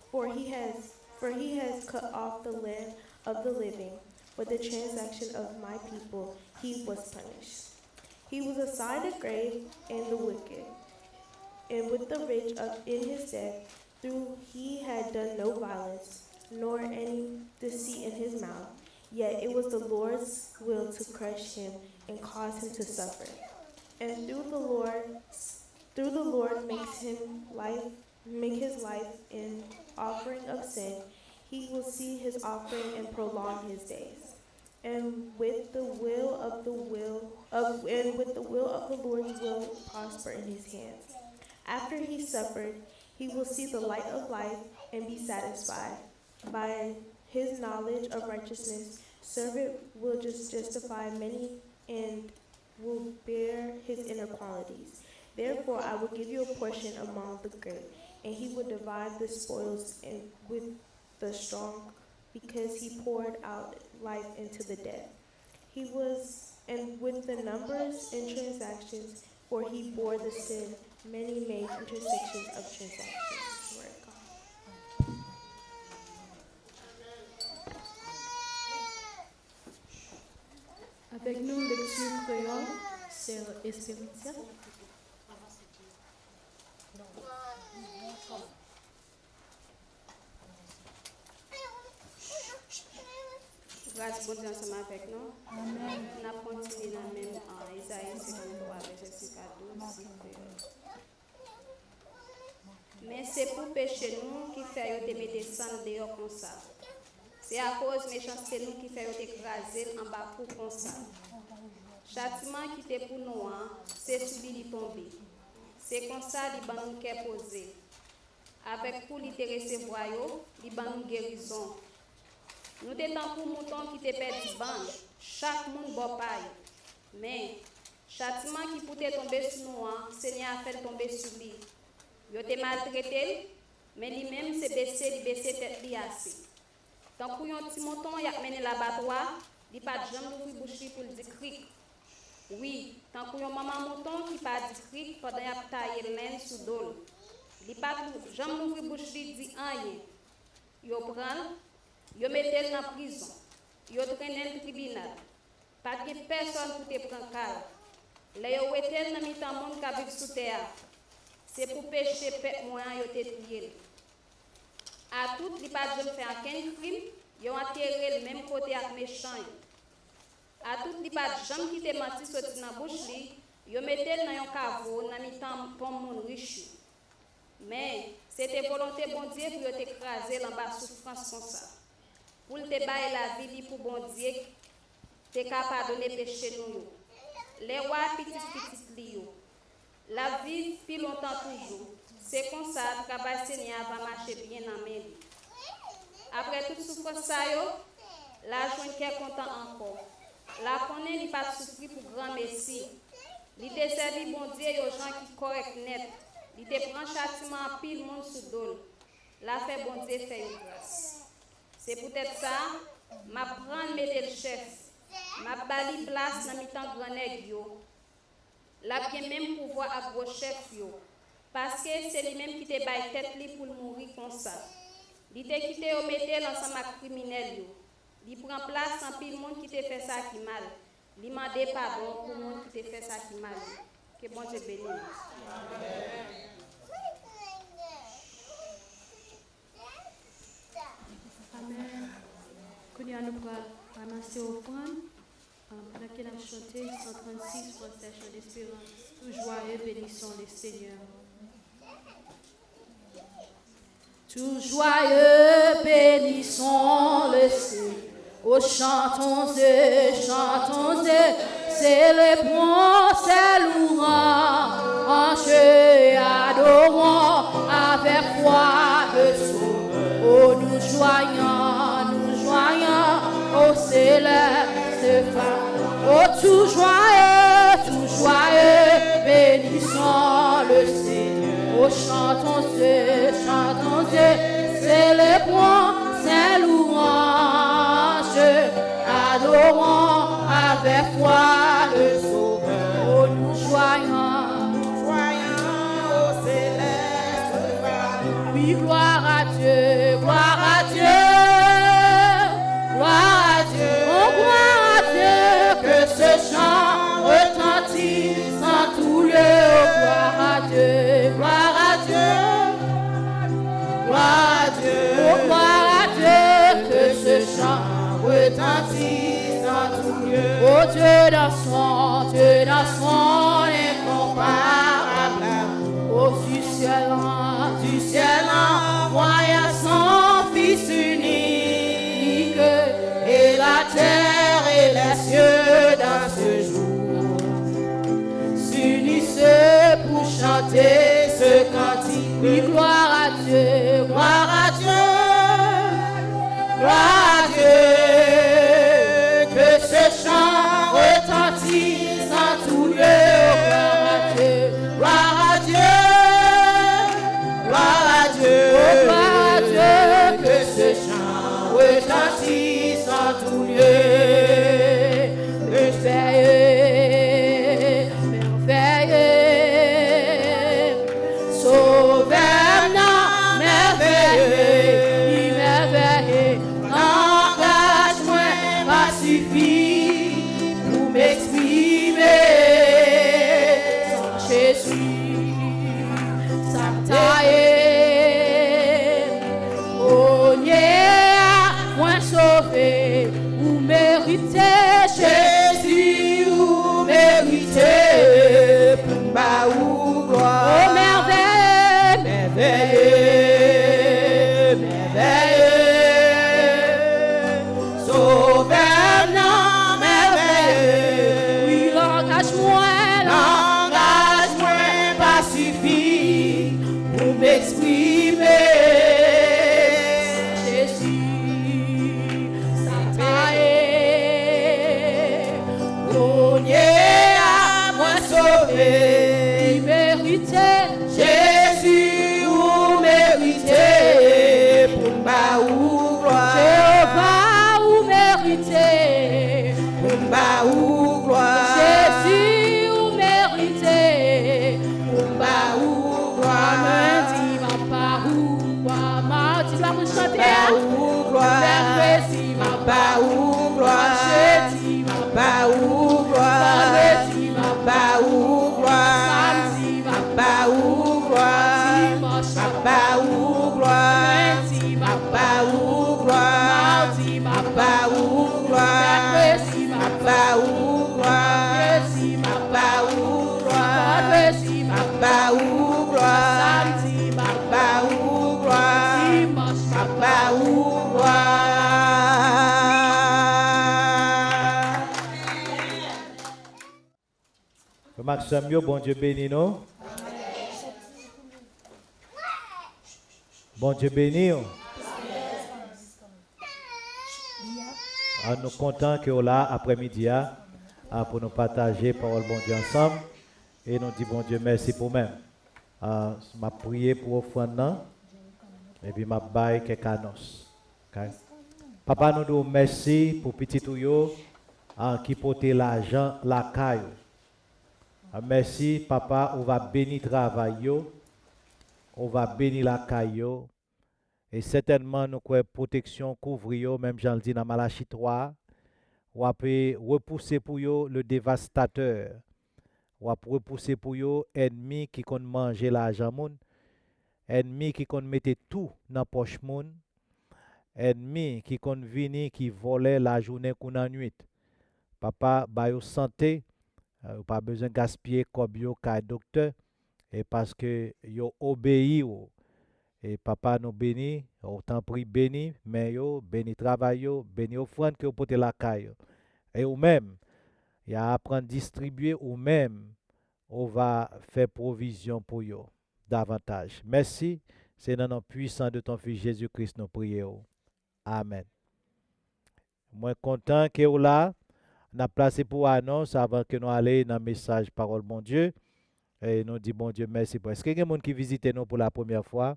for he has for he has cut off the lamb of the living, for the transaction of my people he was punished. He was assigned a grave and the wicked, and with the rich of in his death, through he had done no violence, nor any deceit in his mouth. Yet it was the Lord's will to crush him and cause him to suffer. And through the Lord, through the Lord makes him life make his life an offering of sin, he will see his offering and prolong his days. And with the will of the will of and with the will of the Lord's will prosper in his hands. After he suffered, he will see the light of life and be satisfied. By his knowledge of righteousness, servant will just justify many and will bear his inequalities. Therefore, I will give you a portion among the great, and he will divide the spoils and with the strong, because he poured out life into the dead. He was, and with the numbers and transactions, for he bore the sin, many made intersections of transactions. Word of God. Avèk nou, lekti kreyòl, sè Esperitia. Gras Bondye ansanm avèk nou. Amèn. N ap kontinye nan menm, ah, Ezayi senkanntwa, vèsè senk a douz, sou kreyòl. Men se pou peche nou ki fè yo te mete san l deyò konsa. Se akoz mechanste nou ki fè yo te kraze l anba kou konsa. Chatiman ki te pou nou an, se sou li li tonbe. Se konsa li ban nou kè poze. Avèk kou li te resevwa yo, li ban nou gerizon. Nou te tankou mouton ki te pèdi bann, chak moun bò pa yo. Men, chatiman ki pou te tonbe sou nou an, Senyè a fè l tonbe sou li. Yo te maltrete l, men li menm se bese li bese tèt li ase. Tankou yon ti mouton y ap mennen labatwa, li pa t janm louvri bouch li pou l di krik. Wi, tankou yon manman mouton ki pa di krik pandan y ap taye lenn sou do l. Li pa t lou- janm louvri bouch li di anyen. Yo pran l, yo mete l nan prizon, yo trennen l tribinal. Pa t gen pèsòn pou te pran ka l. Lè yo wete l nan mitan moun k ap viv sou tè a, se pou peche pèp mwen an yo te touye l. Atout li pa t janm fè ankenn krim, yo antere l menm kote ak mechan yo. Atout li pa t janm kite manti soti nan bouch li, yo mete l nan yon kavo nan mitan tonm moun rich yo. Men, se te volonte Bondye pou yo te kraze l anba soufrans konsa, pou l te bay lavi li pou Bondye te ka padone peche nou yo. Lè w a pitit pitit li yo, l ap viv pi lontan toujou. Se konsa, travay Senyè a va mache byen nan men li. Apre tout soufrans sa yo, l a jwenn kè kontan ankò. L a konnen li pa t soufri pou granmesi. Li te sèvi Bondye yo jan ki kòrèk nèt. Li te pran chatiman anpil moun sou do l. L a fè Bondye fè yo gras. Se poutèt sa, m ap pran l mete l chèf. M ap ba li plas nan mitan gran nèg yo. L ap gen menm pouvwa ak gwo chèf yo, paske se li menm ki te bay tèt li pou l mouri konsa. Li te kite yo mete l ansanm ak kriminèl yo. Li pran plas anpil moun ki te fè sa ki mal. Li mande padon pou moun ki te fè sa ki mal yo. Ke Bondye beni nou. Amèn. Kounye a nou pral ranmase ofrann, ah, pandan ke n ap chante san trannsis, Chant d'Espérance. Tout joyeux, bénissons le Seigneur. Tout joyeux, bénissons le Seigneur. Oh, chantons et chantons et célébrons ses louanges et adorons avec foi le Sauveur. Oh, nous joignons, nous joignons au céleste phare. Oh, tout joyeux, tout joyeux, bénissons le Seigneur. Oh, chantons et chantons et célébrons ses louanges. Adorons avec foi le Sauveur. Oh, nous joignons, nous joignons au céleste phare. Oui, gloire à Dieu, gloire à Dieu, gloire à Dieu. Oh, gloire à Dieu, que ce chant retentisse en tout lieu. Oh, gloire à Dieu, gloire à Dieu. Gloire à Dieu, oh, gloire à Dieu, que ce chant retentisse en tout lieu. Oh Dieu, dansons, Dieu, dansons l'incomparable. Oh, du ciel, du ciel envoya son Fils unique, et la terre et les cieux dans ce jour s'unissent pour chanter ce cantique. Oui, gloire à Dieu, gloire à Dieu, gloire à Dieu, que ce chant retentisse en Mwen langaj mwen pa sifi pou m eksprime. Jezi, sa ta ye. Kounye a mwen sove. Li merite. Jezi, ou merite pou m ba ou glwa. Jewova, ou merite pou m ba ou glwa. Jezi, ou merite pou m ba ou glwa. Mwen di m ap ba ou glwa. Madi la pou chante a. Ba ou glwa. Mèkredi m ap ba ou glwa. Jedi m ap ba ou glwa. Vandredi m ap ba ou glwa. Samdi m ap ba ou glwa. Dimanch m ap ba ou glwa. Lendi m ap ba ou glwa. Madi m ap ba ou glwa. Mèkredi m ap ba ou glwa. Jedi m ap ba ou glwa. Vandredi m ap ba ou glwa. Samdi m ap ba ou glwa. Dimanch m ap ba ou glwa. Frè m ak sè m yo, Bondye beni nou. Bondye beni w. Ah, nou kontan ke w la aprèmidi a, ah, pou nou pataje pawòl Bondye ansanm. E nou di Bondye mèsi pou menm. Ah, m ap priye pou ofrann nan, epi m ap bay kèk anons. Ok? Papa, nou di w mèsi pou pitit ou yo, ah, ki pote lajan lakay ou. Ah, mèsi, Papa, ou va beni travay yo, ou va beni lakay yo, e sètènman, nou kwè pwoteksyon kouvri yo, menm jan l di nan Malachi twa, w ape repouse pou yo le devastatè, w ap repouse pou yo ènmi ki konn manje lajan moun, ènmi ki konn mete tou nan pòch moun, ènmi ki konn vini, ki vòlè lajounen kou nan nuit. Papa, ba yo sante, eh, yo pa bezwen gaspiye kòb yo kay doktè, e paske yo obeyi w. E Papa, nou beni, ou tanpri beni men yo, beni travay yo, beni ofrann ke yo pote lakay yo. E ou menm, y a aprann distribye, ou menm, ou va fè pwovizyon pou yo davantaj. Mèsi, se nan non pwisan de ton Fis Jezi Kris nou priye w. Amèn. Mwen kontan ke w la. N ap plase pou anons avan ke nou ale nan mesaj pawòl Bondye. E nou di Bondye mèsi pou. Èske gen moun ki vizite nou pou la premyè fwa?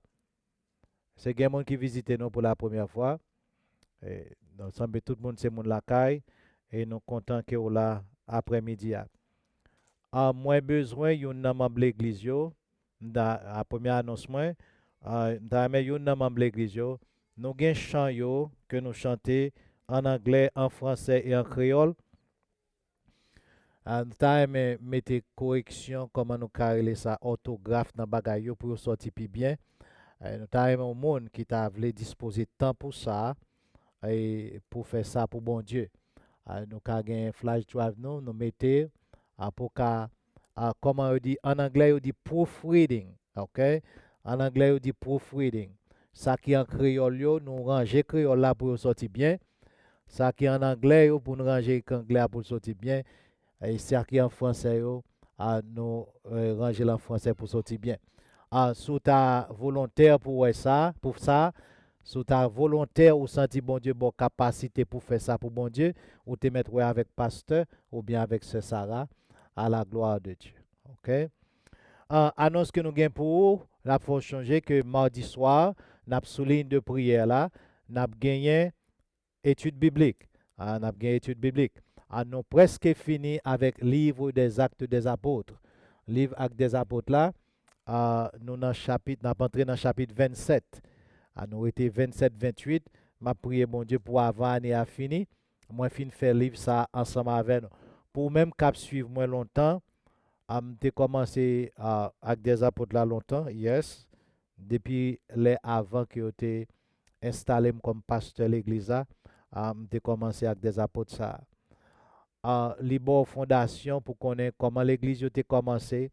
Èske gen moun ki vizite nou pou la premyè fwa? E, nou sanble tout moun se moun lakay. E nou kontan ke w la aprèmidi a. Ah, mwen bezwen youn nan manm legliz yo. M ta, a premye anons mwen, ah, m ta renmen youn nan manm legliz yo, nou gen chan yo ke nou chante an anglè, an fransè e an kreyòl. Ah, m ta renmen mete koreksyon, kòman nou ka rele sa, òtograf nan bagay yo pou yo sòti pi byen. Eh, nou ta renmen yon moun ki ta vle dispoze tan pou sa, e pou fè sa pou Bondye. Ah, nou ka gen flash drive nou, nou mete, ah, pou ka, ah, kòman yo di, an anglè yo di proofreading, ok? An anglè yo di proofreading. Sa ki an kreyòl yo, nou ranje kreyòl la pou yo sòti byen. Sa ki an anglè yo, pou nou ranje k anglè a pou l sòti byen. E sa ki an fransè yo, ah, nou, eh, ranje l an fransè pou sòti byen. Ah, si w ta volontè pou wè sa, pou sa, si w ta volontè, ou santi Bondye ba w kapasite pou fè sa pou Bondye, ou te mèt wè avèk pastè oubyen avèk sè Sara, à la gloire de Dieu. Ok? Ah, anons ke nou gen pou ou, n ap fè w sonje ke madi swa, n ap sou liy de priyè la, n ap genyen etid biblik. Ah, n ap gen etid biblik. Ah, nou prèske fini avèk Livre des Actes des Apôtres. Liv Actes des Apôtres la, ah, nou nan chapit, n ap antre nan chapit vennsèt. Ah, nou rete vennsèt, venntuit. M ap priye Bondye pou avan ane a fini, mwen fin fè liv sa ansanm avè nou. Pou ou menm k ap swiv mwen lontan, ah, m te kòmanse, ah, Actes des Apôtres la lontan, yes. Depi lè avan ke yo te enstale m kòm pastè legliz la, ah, m te kòmanse Actes des Apôtres sa a. Ah, li ba w fondasyon pou konnen kòman legliz yo te kòmanse,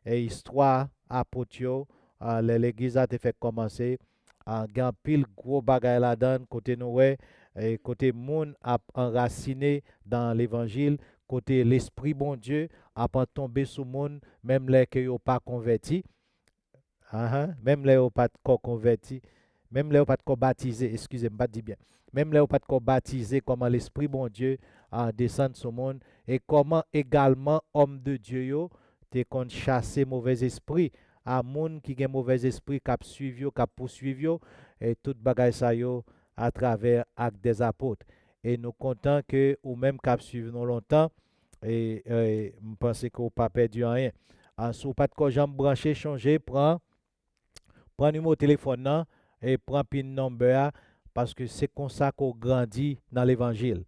e istwa apot yo, ah, lè legliz la te fèk kòmanse, ah, gen anpil gwo bagay ladan l, kote nou wè, e kote moun ap anrasine dan levanjil, kote Lespri Bondye ap tonbe sou moun, menm lè ke yo pa konvèti. Ahan, menm lè yo pa t ko konvèti, menm lè yo pa t ko batize, eskize m, m pa t di byen. Menm lè yo pa t ko batize, kòman Lespri Bondye a desann sou moun, e kòman egalman òm de Dye yo te konn chase movèz espri a moun ki gen movèz espri k ap swiv yo, k ap pouswiv yo, e tout bagay sa yo atravè Actes des Apôtres. E nou kontan ke ou menm k ap swiv nou lontan, e, e, m panse ke w pa pèdi anyen. A, si w pa t ko janm branche, chonje pran, pran nimewo telefòn nan e pran pin number a, paske se konsa ke w grandi nan levanjil.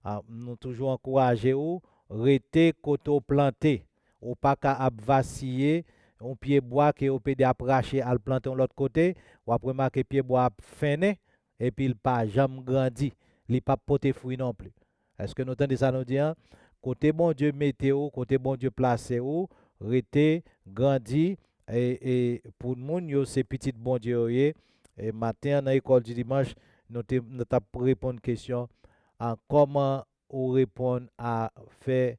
A, nou toujou ankouraje w, rete kote w plante. Ou pa ka ap vasiye, yon pye bwa ke yo pede ap rache al plante yon lòt kote, w ap remake pye bwa ap fennen, epi l pa janm grandi, li p ap pote fwi non pli. Èske nou tande sa nou di an? Kote Bondye mete w, kote Bondye plase w, rete, grandi, e, e pou moun yo se pitit Bondye yo ye. E maten an nan lekòl di dimanch, nou te, nou t ap reponn kesyon a kòman ou reponn a fè,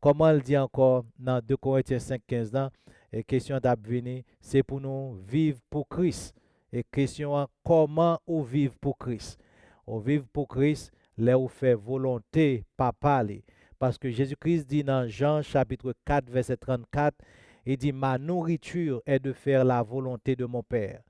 kòman l di ankò nan de Korentyen senk kenz lan, e kesyon t ap vini, se pou nou viv pou Kris. E kesyon an, kòman ou viv pou Kris? Ou viv pou Kris lè ou fè volonte Papa li. Paske Jezi Kris di nan Jan chapit kat vèsè trannkat, li di, Ma nourriture est de faire la volonté de mon Père.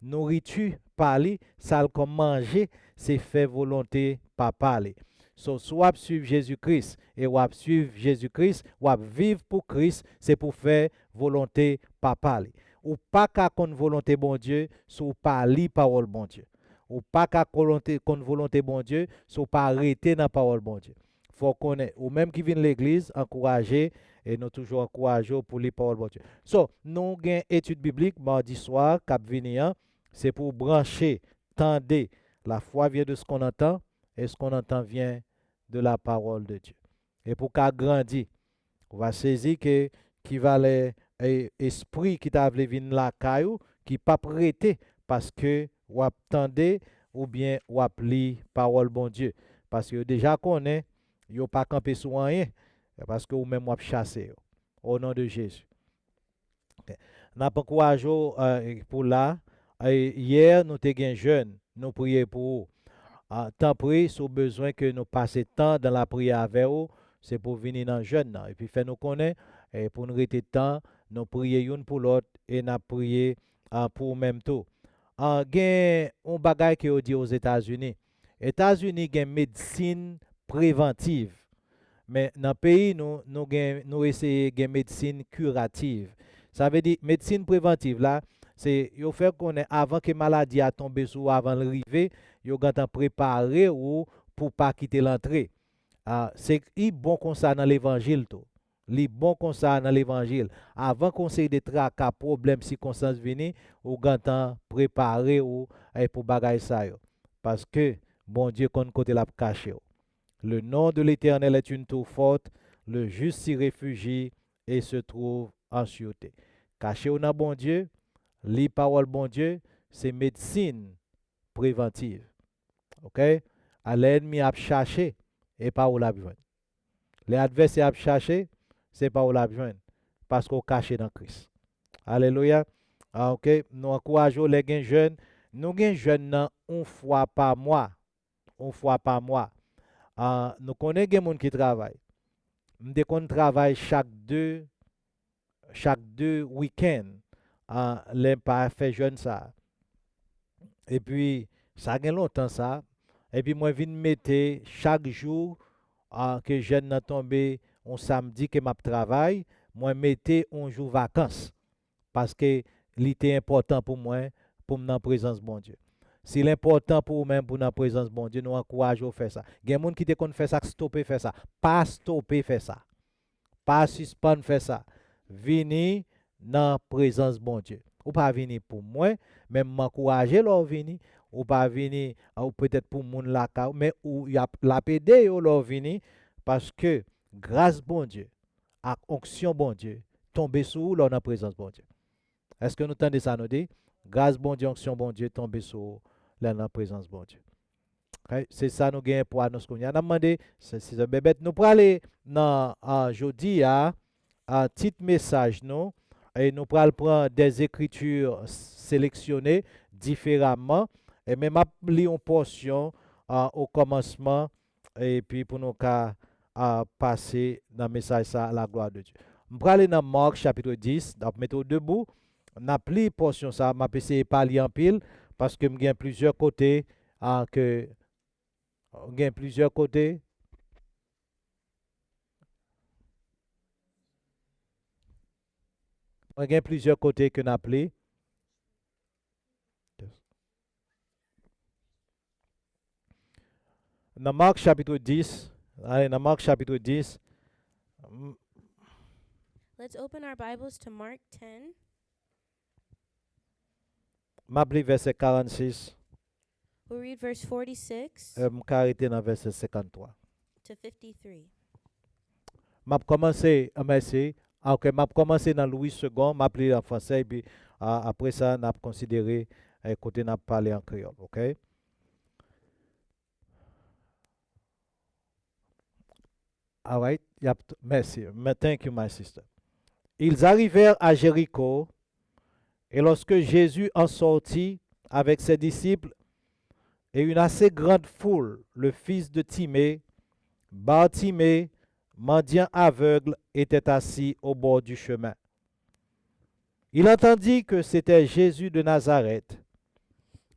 Nouriti pa li, sa l kòm manje, se fè volonte Papa li. So, si w ap swiv Jezi Kris e w ap swiv Jezi Kris, w ap viv pou Kris, se pou fè volonte Papa li. Ou pa ka konn volonte Bondye si w pa li pawòl Bondye. Ou pa ka konn volonte Bondye si w pa rete nan pawòl Bondye. Fò w konnen, ou menm ki vin legliz, ankouraje, e nou toujou ankouraje w pou li pawòl Bondye. So, nou gen etid biblik madi swa k ap vini an, se pou w branche, tande. La foi vient de ce qu'on entend, et ce qu'on entend vient de la parole de Dieu. E pou w ka grandi, ou va sezi ke ki valè, e, espri ki ta vle vin lakay ou, ki p ap rete, paske w ap tande oubyen w ap li pawòl Bondye. Paske yo deja konnen yo pa kanpe sou anyen, paske ou menm w ap chase yo. O non de Jezi. N ap ankouraje w, e, pou la. E, yè, nou te gen jèn, nou priye pou ou. A, tanpri, si w bezwen ke nou pase tan dan lapriyè avè w, se pou w vini nan jèn nan. Epi fè nou konnen, e, pou n rete tan, nou priye youn pou lòt, e n ap priye, a, pou ou menm tou. A, gen yon bagay ke yo di Ozetazini. Etazini gen medsin prevantiv. Men nan peyi nou, nou gen, nou eseye gen medsin kirativ. Sa vle di, medsin prevantiv la, se yo fè konnen avan ke maladi a tonbe sou ou, avan l rive, yo gentan prepare ou pou pa kite l antre. A, se, li bon konsa nan levanjil tou. Li bon konsa nan levanjil. Avan ke yon seri de traka, pwoblèm, sikonstans vini, ou gentan prepare ou, e, pou bagay sa yo. Paske Bondye konn kote l ap kache w. Le nom de l'Éternel est une tour forte, le juste s'y réfugie et se trouve en sûreté. Kache w nan Bondye, li pawòl Bondye, se medsin prevantiv. Oke? A, lè ènmi ap chache, e pa ou l ap jwenn. Lè advèsè ap chache, se pa ou l ap jwenn, paske w kache nan Kris. Alelouya. A, oke, nou ankouraje w lè gen jèn. Nou gen jèn nan yon fwa pa mwa. Yon fwa pa mwa. A, nou konnen gen moun ki travay. M te konn travay chak de, chak de wikenn, a, lè m pa fè jèn sa. Epi, sa gen lontan sa. Epi mwen vin mete chak jou, a, ke jèn nan tonbe yon samdi ke m ap travay, mwen mete yon jou vakans. Paske li te enpòtan pou mwen, pou m nan prezans Bondye. Si l enpòtan pou ou menm pou w nan prezans Bondye, nou ankouraje w fè sa. Gen moun ki te konn fè sa, k stope fè sa. Pa stope fè sa. Pa sispann fè sa. Vini nan prezans Bondye. Ou pa vini pou mwen, men m ankouraje lè w vini. Ou pa vini, a, ou petèt pou moun lakay ou, men ou, y ap, l ap ede yo lè w vini, paske gras Bondye ak onksyon Bondye tonbe sou ou lè w nan prezans Bondye. Èske nou tande sa nou di? Gras Bondye, onksyon Bondye tonbe sou ou lè w nan prezans Bondye. Ok? Se sa nou genyen pou anons kounye a. N ap mande, se, se bèbèt. Nou prale nan, ah, jodi a, ah, tit mesaj nou. E nou pral pran des écritures sélectionnées différemment. E men m ap li yon pòsyon, ah, o kòmansman, epi pou nou ka, ah, pase nan mesaj sa, la gloire de Dieu. M prale nan Mark chapitre dix, n ap mete w debou, n ap li pòsyon sa, m ap eseye pa li anpil, paske m gen plizyè kote, ah, ke, gen plizyè kote, mwen gen plizyè kote ke n ap li. Nan Mark chapitre dix, ale nan Mark chapitre dix, m- Let's open our Bibles to Mark ten. M ap li vèsè karannsis. We'll read verse forty-six Eh, m ka rete nan vèsè senkanntwa. To fifty-three. M ap kòmanse, ah, mèsi. Ah, ok, m ap kòmanse nan Louis Segond, m ap li an fransè, epi, ah, apre sa, n ap konsidere, eh, kote n ap pale an kreyòl, ok? All right. Y ap t- Merci. Mais thank you, my sister. Ils arrivèrent à Jéricho, et lorsque Jésus en sortit avec ses disciples et une assez grande foule, le fils de Timée, Bartimée, mendiant aveugle, était assis au bord du chemin. Il entendit que c'était Jésus de Nazareth,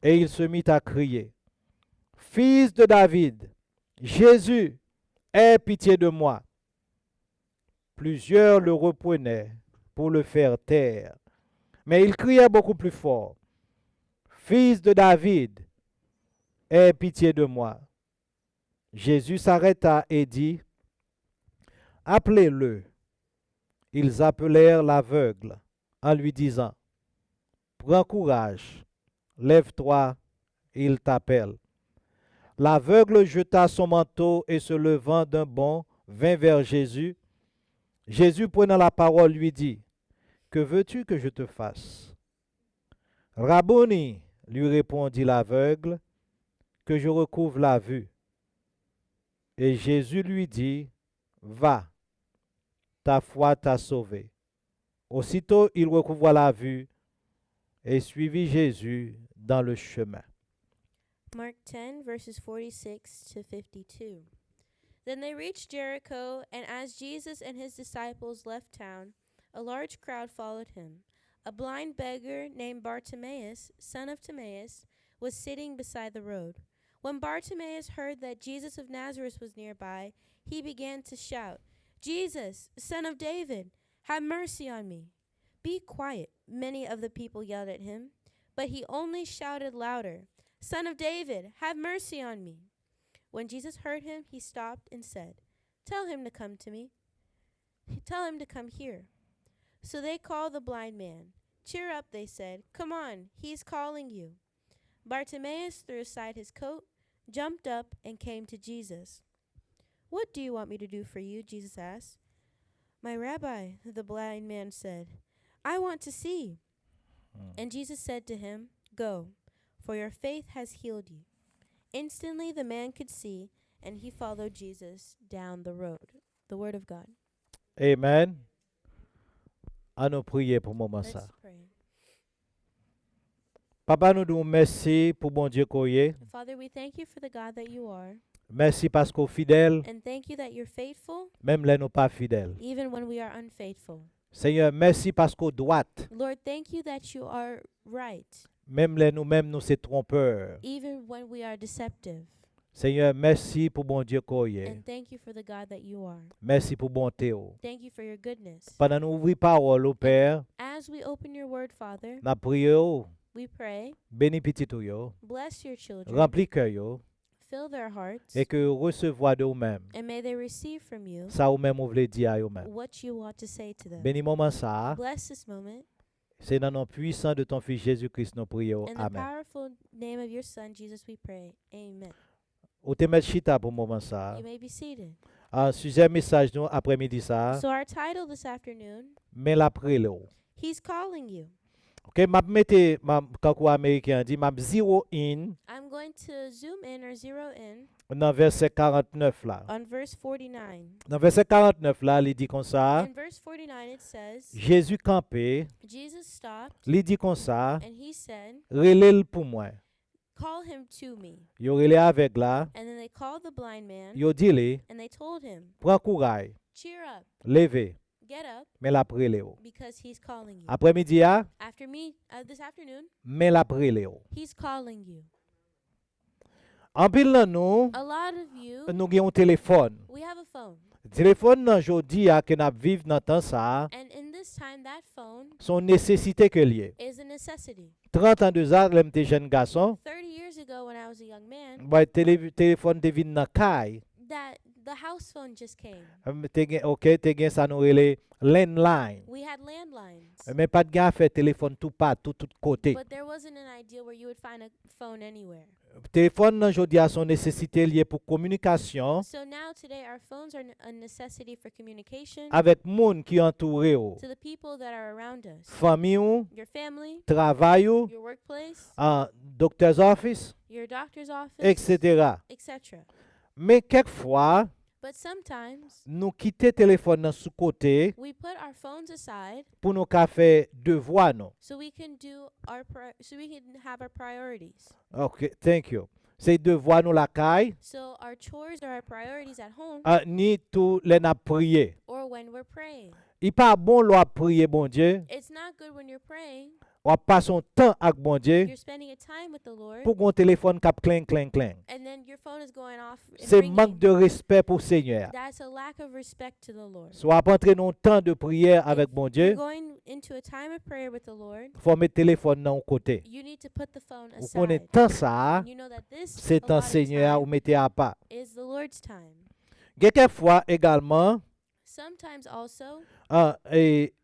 et il se mit à crier : « Fils de David, Jésus, aie pitié de moi. » Plusieurs le reprenaient pour le faire taire, mais il criait beaucoup plus fort : « Fils de David, aie pitié de moi. » Jésus s'arrêta et dit : « Appelez-le. » Ils appelèrent l'aveugle en lui disant : « Prends courage, lève-toi, il t'appelle. » L'aveugle jeta son manteau et se levant d'un bond, vint vers Jésus. Jésus, prenant la parole, lui dit : « Que veux-tu que je te fasse ? » « Rabboni, lui répondit l'aveugle, que je recouvre la vue. Et Jésus lui dit : Va, ta foi t'a sauvé. » Aussitôt il recouvra la vue et suivit Jésus dans le chemin. Mark ten, verses forty-six to fifty-two. Then they reached Jericho, and as Jesus and his disciples left town, a large crowd followed him. A blind beggar named Bartimaeus, son of Timaeus, was sitting beside the road. When Bartimaeus heard that Jesus of Nazareth was nearby, he began to shout, Jesus, son of David, have mercy on me. Be quiet, many of the people yelled at him, but he only shouted louder, Son of David, have mercy on me. When Jesus heard him, he stopped and said, Tell him to come to me. Tell him to come here. So they called the blind man. Cheer up, they said. Come on, he is calling you. Bartimaeus threw aside his coat, jumped up, and came to Jesus. What do you want me to do for you? Jesus asked. My rabbi, the blind man said, I want to see. And Jesus said to him, Go, for your faith has healed you. Instantly the man could see, and he followed Jesus down the road. The word of God. Amen. An nou priye pou moman sa. Let's pray. Papa, nou di w mèsi pou Bondye ke w ye. Father, we thank you for the God that you are. Mèsi paske w fidèl. And thank you that you're faithful, menm lè nou pa fidèl. Even when we are unfaithful. Senyè, mèsi paske w dwat. Lord, thank you that you are right. Menm lè nou menm nou se twonpè. Even when we are deceptive. Senyè, mèsi pou Bondye ke w ye. And thank you for the God that you are. Mèsi pou bonte w. Thank you for your goodness. Pandan nou ouvri pawòl ou, Pè, as we open your word, Father, n ap priye w. We pray. Beni pitit ou yo. Bless your children. Ranpli kè yo. Fill their hearts. E ke yo resevwa de ou menm. And may they receive from you. Sa ou menm ou vle di a yo menm. What you want to say to them. Beni moman sa a. Bless this moment. Se nan non pwisan de ton Fis Jezi Kris nou priye w. In the powerful name of your Son, Jesus, we pray. Amen. Ou te mèt chita pou moman sa a. You may be seated. Ah, sijè mesaj nou aprèmidi sa a. So our title this afternoon, men l ap rele w. He's calling you. Ok, m ap mete, m ap, kankou Ameriken an di, m ap zero in I'm going to zoom in or zero in nan vèsè karantnèf la. On verse forty-nine. Nan vèsè karantnèf la, li di konsa, In verse forty-nine, it says, Jezi kanpe, Jesus stopped li di konsa, and he said, Rele l pou mwen. Call him to me. Yo rele avèg la, And then they called the blind man yo di li, and they told him, Pran kouray, Cheer up, leve, get up, men l ap rele w. Because he's calling you. Aprèmidi a, After me, uh, this afternoon, men l ap rele w. He's calling you. Anpil nan nou, A lot of you, nou gen yon telefòn. We have a phone. Telefòn nan jodi a ke n ap viv nan tan sa a, And in this time, that phone se yon nesesite ke l ye. Is a necessity. Trant an de sa, lè m te jèn gason, Thirty years ago, when I was a young man, bay tele-, telefòn te vin nan kay. That the house phone just came. M te gen, ok, te gen sa nou rele landline. We had landlines. Men pa t gen afè telefòn toupatou, tout kote. But there wasn't an idea where you would find a phone anywhere. Telefòn nan jodi a se yon nesesite l ye pou kominikasyon So now, today, our phones are n- a necessity for communication avèk moun ki antoure w, to the people that are around us, fanmi w, your family, travay ou, your workplace, ah, doctor's office, your doctor's office, et cetera. Et cetera. Men kèk fwa, But sometimes, nou kite telefòn nan sou kote we put our phones aside pou nou ka fè devwa nou. So we can do our pri- so we can have our priorities. Ok, thank you. Se devwa nou lakay, So our chores or our priorities at home, ah, ni tou lè n ap priye. Or when we're praying. Li pa bon lè w ap priye Bondye, It's not good when you're praying, w ap pase yon tan ak Bondye, you're spending a time with the Lord, pou gon telefòn k ap klenk, klenk, klenk. And then your phone is going off and Se ringing. Mank de respè pou Senyè a. That's a lack of respect to the Lord. Si w ap antre nan yon tan de priyè avèk Bondye, You're going into a time of prayer with the Lord. Fò w met telefòn nan yon kote. You need to put the phone aside. Ou konnen tan sa a, And you know that this se tan allotted Senyè a ou time mete apa. Is the Lord's time. Gen kèk fwa egalman, Sometimes also, ah, e,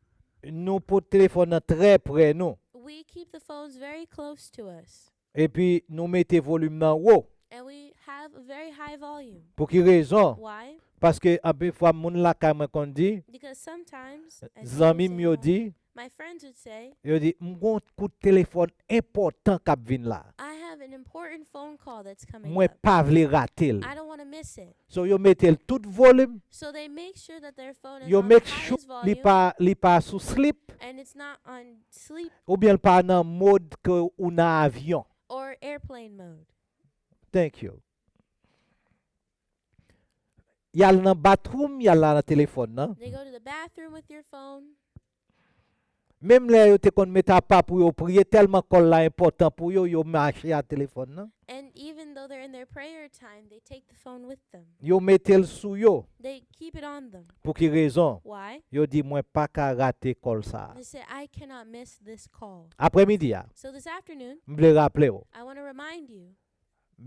nou pot telefòn nan trè prè nou. We keep the phones very close to us. Epi nou mete volim nan wo. And we have a very high volume. Pou ki rezon? Why? Paske anpil fwa moun lakay mwen konn di, Because sometimes, as zanmi m people yo say, di, my friends would say, yo di, "M gon kout telefòn enpòtan k ap vin la. I have an important phone call that's coming Mwen up. Pa vle rate l." I don't want to miss it. So, yo mete l tout volim. So they make sure that their phone is Yo on the make sure highest li volume pa, li pa sou sleep, and it's not on sleep oubyen l pa nan mòd ke ou nan avyon. Or airplane mode. Thank you. Y al nan bathroom, y al la nan telefòn nan. They go to the bathroom with your phone. Menm lè yo te konn met apa pou yo priye, tèlman kòl la enpòtan pou yo, yo mache a telefòn nan. And even though they're in their prayer time, they take the phone with them. Yo mete l sou yo. They keep it on them. Pou ki rezon? Why? Yo di, "Mwen pa ka rate kòl sa a." They say, "I cannot miss this call." Aprèmidi a, So this afternoon, m vle raple w, I want to remind you,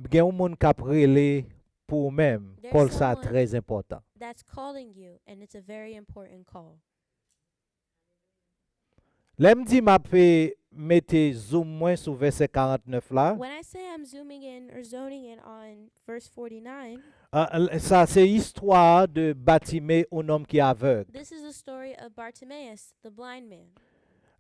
gen yon moun k ap rele pou ou menm, there's kòl sa a someone trè enpòtan. That's calling you, and it's a very important call. Lè m di m ap, eh, mete zoom mwen sou vèsè karantnèf la, When I say I'm zooming in or zoning in on verse forty-nine, ah, l- sa se istwa de Batime, yon nonm ki avèg. This is the story of Bartimaeus, the blind man.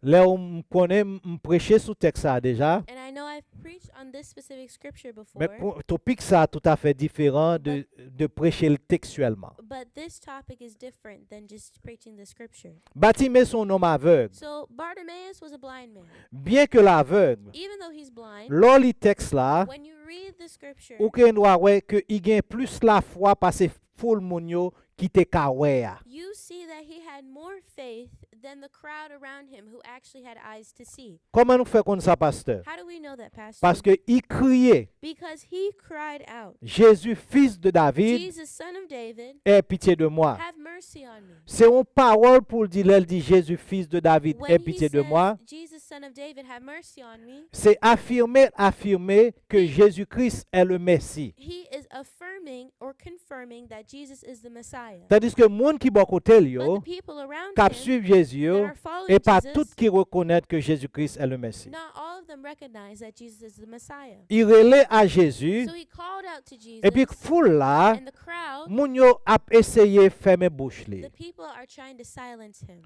Lè w m konnen m, m preche sou tèks sa a deja, And I know I've preached on this specific scripture men before, ko- topik sa a toutafè diferan de, de preche l tekstyèlman. But this topic is different than just preaching the scripture. Batime se yon nonm avèg. So Bartimaeus was a blind man. Byenke l avèg, Even though he's blind, lè w li tèks la, when you read the scripture, ou gen dwa wè ke li gen plis lafwa pase foul moun yo ki te ka wè a. You see that he had more faith than the crowd around him who actually had eyes to see. Kòman nou fè konn sa, pastè? How do we know that, Pastor? Paske li kriye, Because he cried out, "Jésus, fils de David, Jesus, son of David, aie pitié de moi." Have mercy on me. Se yon pawòl pou l di lè l di, "Jésus, fils de David, aie pitié de moi." When he says, "Jesus, son of David, have mercy on me," Se afime, afime ke Jezi Kris est le Messie. He is affirming or confirming that Jesus is the Messiah. Tandis ke moun ki bò kote l yo, But the people around k ap him suiv Jezi yo, that are following e pa Jesus, tout ki rekonèt ke Jezi Kris est le Messie. Not all of them recognize that Jesus is the Messiah. Li rele a Jezi, So he called out to Jesus, epi foul la, and the crowd, moun yo ap eseye fèmen bouch li. The people are trying to silence him.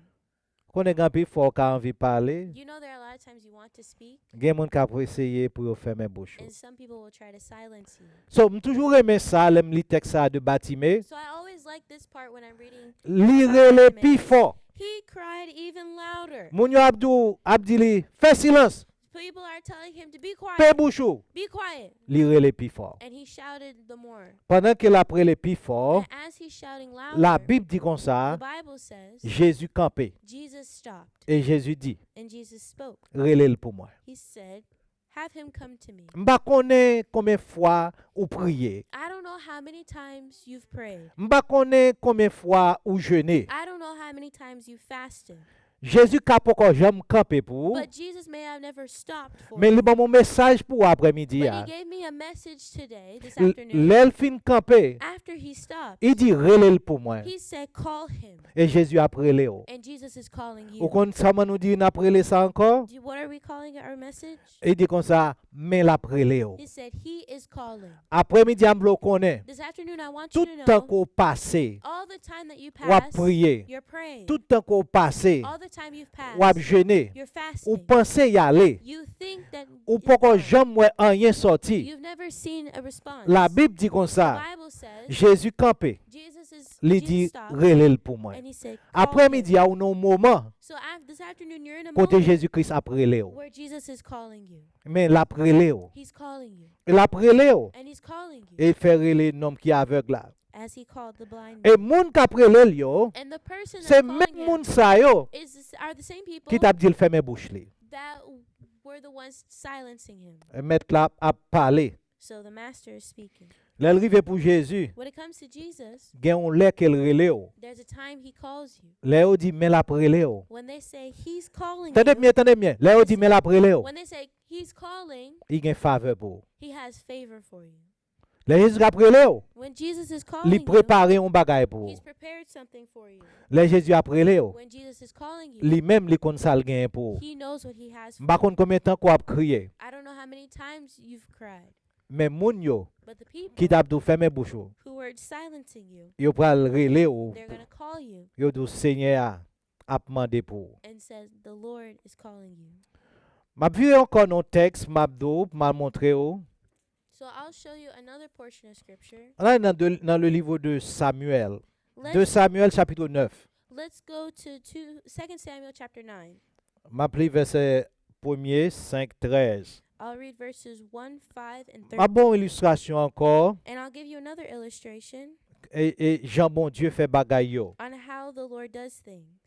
Konnen gen anpil fwa w ka anvi pale. You know, there are a lot of times you want to speak, Gen moun k ap eseye pou yo fèmen bouch ou. And some people will try to silence you. So, m toujou renmen sa lè m li tèks sa de Batime. So I always like this part when I'm reading. Li rele pi fò. He cried even louder. Moun yo ap di, w- ap di li, fè silans, People are telling him to be pe quiet. Bouch ou. Be quiet. Li rele pi fò. And he shouted the more. Pandan ke l ap rele pi fò, And as he's shouting la louder, Bib di konsa, the Bible says Jezi kanpe. Jesus stopped. E Jezi di, And Jesus spoke. Rele l pou mwen. He said, Have him come to me. M pa konnen konbyen fwa ou priye. I don't know how many times you've prayed. M pa konnen konbyen fwa ou jene. I don't know how many times you fasted. Jezi ka poko janm kanpe pou ou, But Jesus may have never stopped for men li you. Ban m yon mesaj pou ou aprèmidi But a. He gave me a message today, this L- afternoon. Lè l fin kanpe, After he stopped, li di, Rele l pou mwen. He said, Call him. E Jezi ap rele w. And Jesus is calling you. Ou konn sa man nou di n ap rele sa ankò? Do you- What are we calling our message? Li di konsa, Men l ap rele w. He said, He is calling. Aprèmidi a, m vle w konnen. This afternoon, I want you Tout to tan know ke w pase, all the time that you w ap pass, priye. You're praying. Tout tan ke w pase, All the time you've w ap passed, jene. You're Ou fasting. Panse y ale. You think that Ou it's poko gone. Janm wè anyen sòti. You've never seen a response. Labib di The konsa, Bible says Jezi kanpe, Jesus is li Jesus di, stopped Rele l pou mwen. And he said, "Call him." Aprèmidi a, ou nan yon moman So af- this afternoon you're in a kote moment Jezi Kris ap rele w. Where Jesus is calling you. Men l ap rele w. He's calling you. L ap rele w. And he's calling you. E l fè rele nonm ki avèg la. As he called the blind E man. Moun k ap rele l yo, And the person se that's menm calling moun him sa yo is this, are the same people ki t ap di l fèmen bouch li. That were the ones silencing him. Mèt la ap pale. So the master is speaking. Lè l rive pou Jezi, When it comes to Jesus, gen yon lè ke l rele w. There's a time he calls you. Lè yo di men l ap rele w. When they say he's calling Tande you, byen, tande byen. Lè yo di men l ap rele w, When they say he's calling, li gen favè pou ou. He has favor for you. Lè Jezi ap rele w, When Jesus is li calling you, prepare yon bagay pou ou. He's prepared something for you. Lè Jezi ap rele w, When Jesus is calling you, li menm li konn sa l genyen pou ou. He knows what he has M pa for konn konbyen tan ke w ap kriye. you. I don't know how many times you've cried, Men moun yo but the people ki t ap di w fèmen bouch ou, who were silencing you, yo pral rele w, they're going to call you yo di w Senyè a ap mande pou ou. And said, "The Lord is calling you." M ap vire ankò nan yon tèks, m ap di w, m ap montre w. So I'll show you another portion of scripture. Ann ale nan, de, nan le livre de Samuel. deux Let's, Samuel chapitre neuf. Let's go to two, Second Samuel chapter nine. M ap li vèsè premye, senk, trèz. I'll read verses one, five, and M ap ba w thirteen. Ilistrasyon ankò. And I'll give you another illustration E, e jan Bondye fè bagay yo. On how the Lord does things.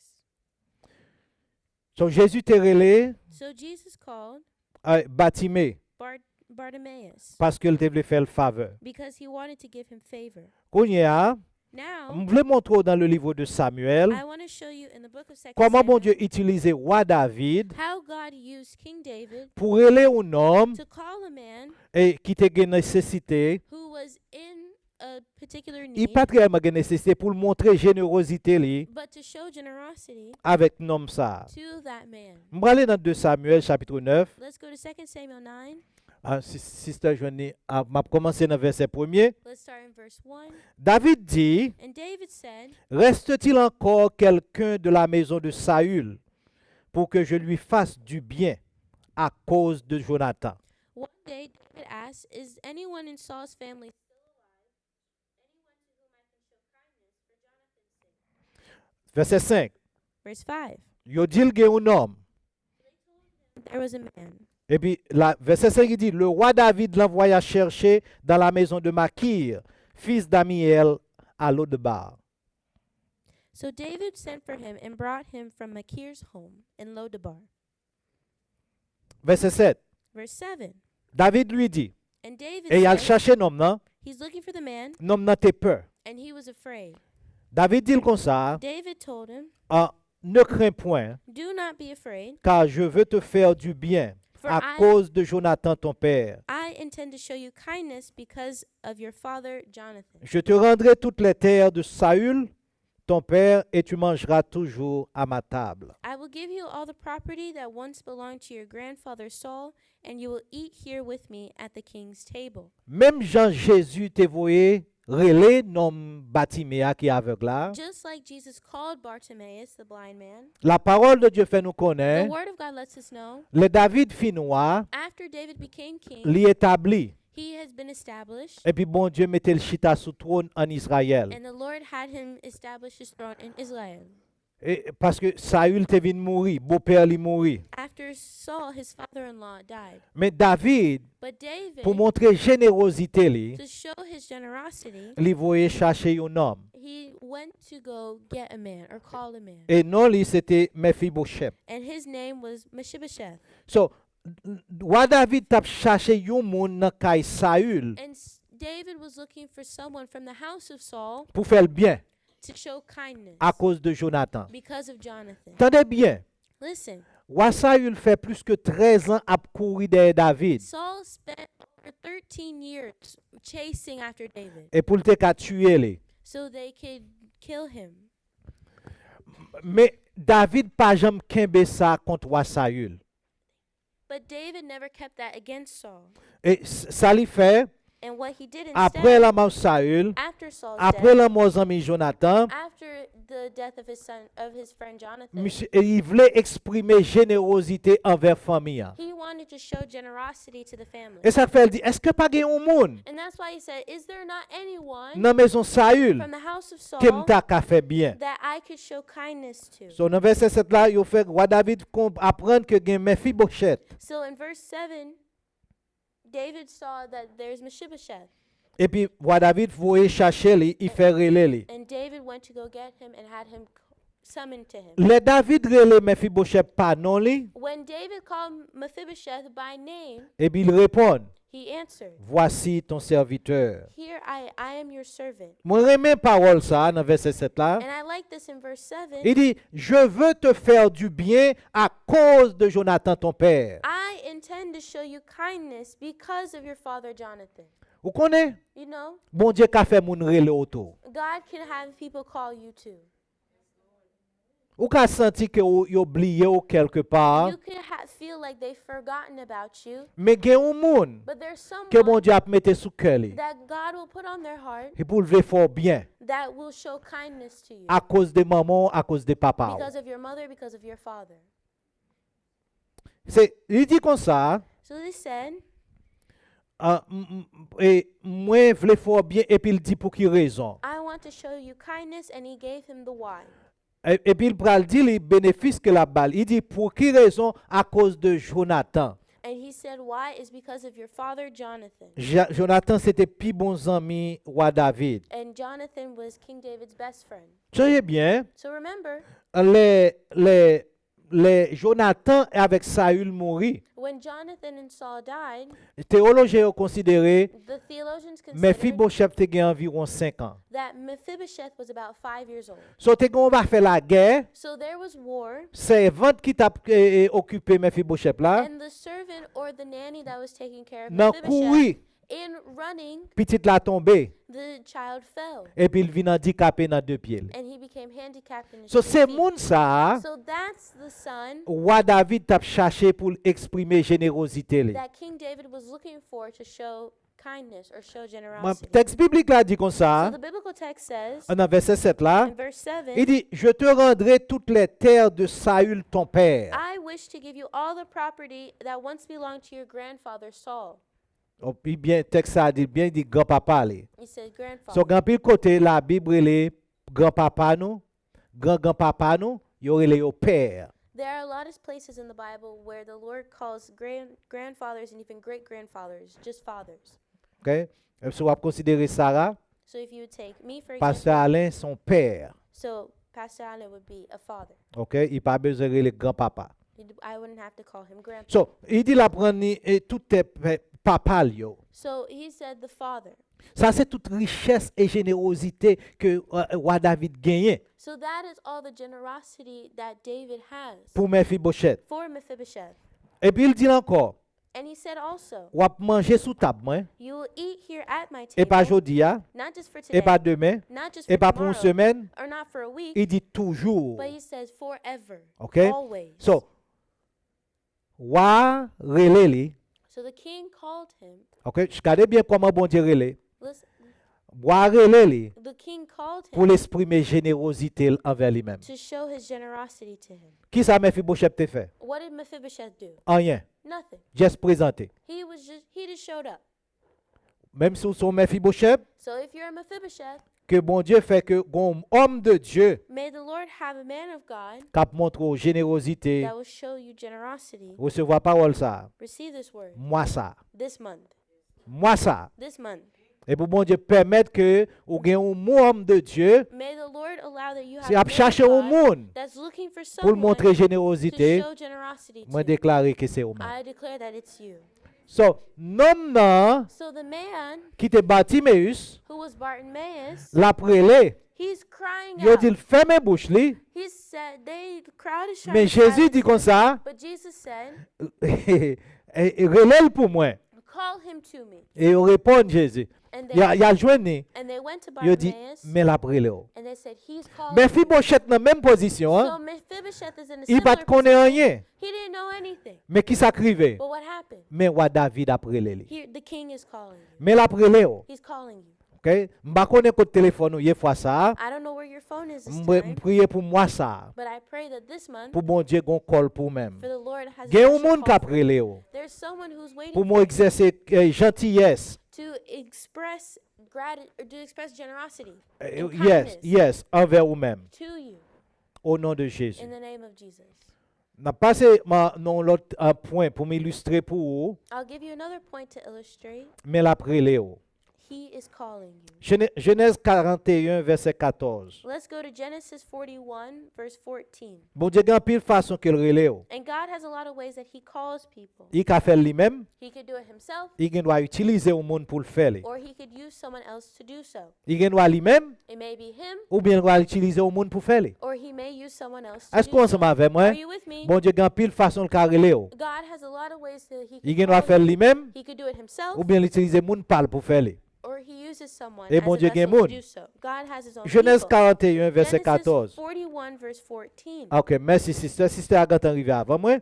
So, Jezi te rele So Jesus called uh, Batime Bart- Bartimaeus paske l te vle fè l favè. Because he wanted to give him favor. Kounye a, Now, m vle montre w nan le livre de Samuel I want to show you in the book of Second kòman Samuel Bondye itilize wa David how God used King David pou rele yon nonm to call a man e ki te gen nesesite. Who was in a particular Li need, pa t reyèlman gen nesesite pou l montre jenerozite li but to show generosity avèk nonm sa a. To that man. M prale nan deux Samuel chapitre neuf. Let's go to Second Samuel nine. Ah, si, sister jwenn li, ah, m ap kòmanse nan vèsè premye. Let's start in verse one. David di, And David said, Reste-t-il encore quelqu'un de la maison de Saül pour que je lui fasse du bien à cause de Jonathan? One day David asked, "Is anyone in Saul's family still alive? Anyone to whom I can show kindness for Jonathan's sake?" Vèsè senk. Verse five. Yo di l gen yon nonm. There was a man. Epi la, vèsè senk, li di, Le roi David l'envoya chercher dans la maison de Makir, fils d'Amiel, à Lodebar. So David sent for him and brought him from Makir's home in Lodabar. Vèsè sèt. Verse seven. David lui dit, And David e y al said, chache nonm nan, He's looking for the man, nonm nan te pè. And he was afraid. David di l konsa, David told him, Ah, Ne crains point, "Do not be afraid, car je veux te faire du bien for à I, cause de Jonathan ton père. I intend to show you kindness because of your father Jonathan. Je te rendrai toutes les terres de Saül, ton père, et tu mangeras toujours à ma table. I will give you all the property that once belonged to your grandfather Saul, and you will eat here with me at the king's table." Menm jan Jezi te voye rele nonm Batime a ki avèg la, just like Jesus called Bartimaeus, the blind man, lapawòl de Dye fè nou the konnen, Word of God lets us know lè David fin wa, after David became king, li etabli. He has been established, Epi Bondye mete l chita sou twòn ann Izrayèl. And the Lord had him establish his throne in Israel. E, paske Sayil te vin mouri, bopè li mouri. After Saul, his father in law, died. Men David, But David, pou montre jenerozite li, to show his generosity, li voye chache yon nonm. He went to go get a man or call a man. E non li se te Mefiboshèt. And his name was Mephibosheth. So, n- wa David t ap chache yon moun nan kay Sayil And s- David was looking for someone from the house of Saul pou fè l byen to show kindness akoz de Jonatan. Because of Jonathan. Tande byen, Listen, wa Sayil fè plis ke trèz an ap kouri dèyè David. Saul spent over thirteen years chasing after David E pou l te ka tiye li. So they could kill him. Men David pa janm kenbe sa kont wa Sayil. But David never kept that against Saul. E s- sa li fè, And what he did apre instead, lanmò Sayil, after Saul's apre death, lanmò zanmi Jonatan, after the death of his son, of his friend Jonathan, misye, e li vle eksprime jenerozite anvè fanmi an. He wanted to show generosity to the family. E sa k fè l di, èske pa gen yon moun And that's why he said, "Is there not anyone nan mezon Sayil from the house of Saul ke m ta ka fè byen? That I could show kindness to?" So, nan vèsè sèt la, yo fè wa David konp- aprann ke gen Mefiboshèt. So in verse seven, David saw that there's Mephibosheth. Epi wa David voye chache li, li fè rele li. And David went to go get him and had him c- summoned to him. Lè David rele Mefiboshèt pa non li, When David called Mephibosheth by name, epi l reponn, he answered, Voici ton serviteur. "Here I, I am your servant." Mwen renmen pawòl sa a nan vèsè sèt la. And I like this in verse seven. Li di, Je veux te faire du bien à cause de Jonathan ton père. "I intend to show you kindness because of your father Jonathan." Ou konnen, You know, Bondye ka fè moun rele w tou. God can have people call you too. Ou ka santi ke ou- yo bliye w kèlke pa, You can ha- feel like they've forgotten about you, men gen yon moun but there's ke someone Bondye ap mete sou kè li. That God will put on their heart Li pou l vle fè w byen. That will show kindness to you Akoz de manman w, akoz de papa w. Because of your mother, because of your father. Se, li di konsa, So they said, ah, m- m- e, mwen vle fè w byen, epi l di pou ki rezon. "I want to show you kindness," and he gave him the why. E- Epi l pral di li benefis ke l ap ba l. Li di, pou ki rezon? Akoz de Jonatan. And he said, "Why is because of your father Jonathan." Ja- Jonatan se te pi bon zanmi wa David. And Jonathan was King David's best friend. Sonje byen, So remember, lè, lè, lè Jonatan avèk Sayil mouri, when Jonathan and Saul died, teyolojyen yo konsidere the theologians considered Mefiboshèt te gen anviwon senk an. That Mephibosheth was about five years old. So te gen yon afè lagè, So there was war, sèvant ki t ap e, e, okipe Mefiboshèt la, and the servant or the nanny that was taking care of nan Mephibosheth, kouri, in running, pitit la tonbe, the child fell, epi l vin andikape nan de pye l. And he became handicapped in his So two se feet. Moun sa a, So that's the son wa David t ap chache pou l eksprime jenerozite li. That King David was looking for to show kindness or show Mwen- generosity. Tèks biblik la di konsa, So the biblical text says, nan vèsè sèt la, in verse seven, li di, Je te rendrai toutes les terres de Saül ton père. "I wish to give you all the property that once belonged to your grandfather Saul." Ou byen, tèks sa a di, byen di granpapa li. He said, "Grandfather." So, gen anpil kote, Labib rele granpapa nou, gran granpapa nou, yo rele yo pè. There are a lot of places in the Bible where the Lord calls grand grandfathers and even great grandfathers just fathers. Ok? E si w ap konsidere Sara, So if you would take me, for Pastè example, Alen se yon pè. So Pastor Allen would be a father. Ok? Li pa bezwen rele granpapa. He d- I wouldn't have to call him grandpa. So, li di l ap rann li e tout tè pè- papa l yo. So he said the father. Sa se tout richès e jenerozite ke euh, wa David genyen So that is all the generosity that David has pou Mefiboshèt. For Mephibosheth. Epi l di l ankò, And he said also, w ap manje sou tab mwen, "You will eat here at my e pa table, jodi a, not just for e pa today, demen, not just e for pa pou yon tomorrow, semèn, or not for a week, li di toujou. But he says forever, Ok? Always." So, wa a rele li. So the king called him. Ok? Gade byen kòman Bondye rele. Listen, Wa a rele li The king called pou him l eksprime jenerozite l anvè li menm. To show his generosity to him. Kisa Mefiboshèt te fè? What did Mephibosheth do? Anyen. Nothing. Just prezante. He was just he just showed up. Menm si w se yon Mefiboshèt, So if you're a Mephibosheth, ke Bondye fè ke gon òm de Dye may the Lord have a man of God k ap montre w jenerozite, that will show you generosity. Resevwa pawòl sa a. Receive this word Mwa sa a. This month. Mwa sa a. This month. E pou Bondye pèmèt ke ou gen yon moun òm de Dye May the Lord allow that you have ki a ap man chache of yon God moun that's looking for pou l montre someone to jenerozite, show generosity mwen to. Deklare ke se ou menm. I declare that it's you. So, nonm nan So the man ki te Bartimeus, who was Bartimaeus, l ap rele, he's crying yo out. Di l fèmen bouch li, He said, they crowd is trying men to Jezi silence di him. Konsa, But Jesus said, "E- e- rele l pou mwen." Call him to me. E yo reponn Jezi. And Y a, y they a jwenn li, and they went to yo di, Bartimaeus "Men l ap rele w." And they said, he's called. Mefiboshèt nan menm pozisyon So an, Mephibosheth is in a li pa similar t konnen position. Anyen. He didn't know anything. Men kisa k rive? But what happened? Men wa David ap rele li. Here, the king is calling you. Men l ap rele w. He's calling you. Ok? M pa konnen kot telefòn ou ye fwa sa a. I don't know where your phone is this M pre- m time, priye pou mwa sa a. But I pray that this month, Pou Bondye gon kòl pou ou menm. For the Lord has a Gen yon special moun k call ap for you. Rele w. There's someone who's waiting Pou mwen egzèse eh, jantiyès. To express gratitude, to express generosity Eh, and Yes, kindness yes, anvè ou menm. To you O non de Jezi. In the name of Jesus. N ap pase ma- nan yon lòt eh, pwen pou m ilistre pou ou, I'll give you another point to illustrate. Men l ap rele w. He is calling you. Jene- Jenèz karant e yon, vèsè katòz. Let's go to Genesis forty-one, verse fourteen. Bondye gen anpil fason ke l rele w. And God has a lot of ways that He calls people. Li ka fè l li menm, He could do it Himself, li gen dwa itilize yon moun pou l fè li. Or He could use someone else to do so. Li gen dwa li menm, It may be Him, oubyen l dwa itilize yon moun pou fè li. Or He may use someone else to Èske w do ansanm so. Avè Are mwen? You with me? Bondye gen anpil fason l ka rele w. God has a lot of ways that He Li can gen dwa call fè l you. li menm, He could do it Himself, oubyen l itilize moun pa l pou fè li. Or He uses someone E as a Bondye gen vessel to moun. Do so. God has His own Jenèz people. Karant e yon, vèsè Genesis katòz. Forty-one, verse fourteen. Ok, mèsi, sister. Sister a gentan rive avan mwen.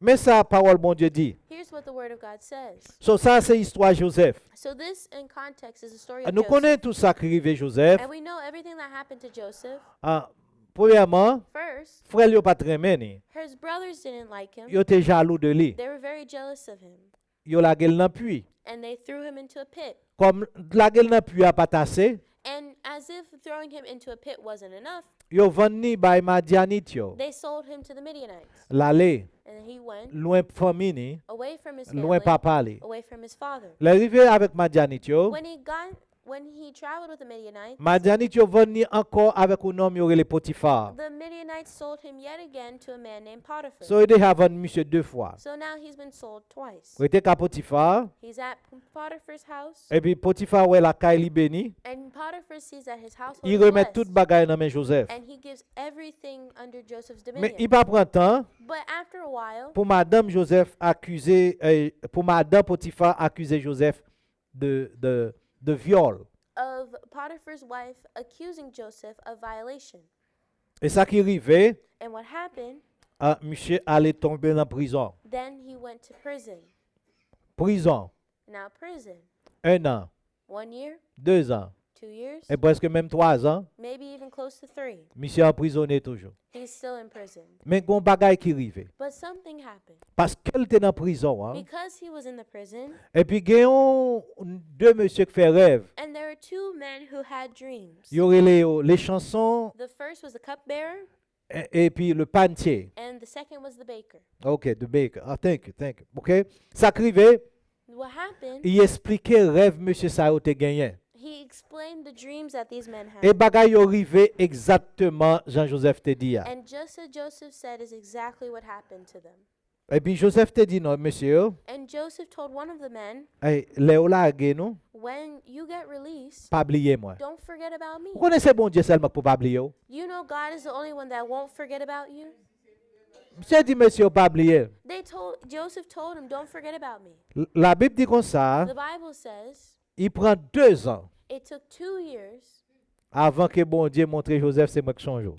Men sa pawòl Bondye di. Here's what the Word of God says. So, sa se istwa Jozèf. So this, in context, is the story of Nou konnen Joseph. Tou sa ki rive Jozèf. And we know everything that happened to Joseph. Ah, premyèman, First, frè l yo pa t renmen li. His brothers didn't like him. Yo te jalou de li. They were very jealous of him. Yo lage l nan pwi. And they threw him into a pit. Kòm lage l nan pwi a pa t ase, And as if throwing him into a pit wasn't enough, yo vann li bay Madyanit yo. They sold him to the Midianites. L ale And he went lwen fanmi li, away from his lwen family, papa li. Away from his father. Lè l rive avèk Madyanit yo, When he got, when he traveled with the Midianites, Madyanit yo vann li ankò avèk yon nonm yo rele Potifa. The Midianites sold him yet again to a man named Potiphar. So, yo deja vann misye de fwa. So now he's been sold twice. Rete ka Potifa, He's at Potiphar's house, epi Potifa wè lakay li beni, and Potiphar sees that his household li is remèt tout blessed, bagay nan men Jozèf. And he gives everything under Joseph's Men dominion. Li pa pran tan But after a while, Pou madanm Jozèf akize, eh, pou madan Potifa akize Jozèf de, de, de vyòl. Of Potiphar's wife accusing Joseph of violation. E sa ki rive, And what happened, ah, misye ale tonbe nan prizon. Then he went to prison. Prizon. Now prison. En an. One year. De zan. Two years. E prèske menm twa zan. Maybe even close to three. Misye anprizone toujou. He's still in prison. Men gon bagay ki rive. But something happened. Paske l te nan prizon an. Because he was in the prison. Epi gen yon de mesye k fè rèv. And there are two men who had dreams. Yo rele yo le chanson. The first was the cupbearer. E- epi le pantier. And the second was the baker. Ok, the baker. Ah, thank you, thank you. Ok. Sa k rive, What happened? Li eksplike rèv mesye sa yo te genyen. He explained the dreams that these men had. E bagay yo rive egzakteman jan Jozèf te di a. And just as Joseph said is exactly what happened to them. Epi Jozèf te di non, mesye yo, And Joseph told one of the men, "Ey, lè yo lage nou, when you get released, pa bliye mwen." Don't forget about me. Ou konnen se Bondye sèlman k pou pa bliye w. You know God is the only one that won't forget about you. Misye di mesye yo pa bliye. They told Joseph told him, "Don't forget about me." L- Labib di konsa, The Bible says li pran de zan it took two years avan ke Bondye montre Jozèf se mwen k sonje w.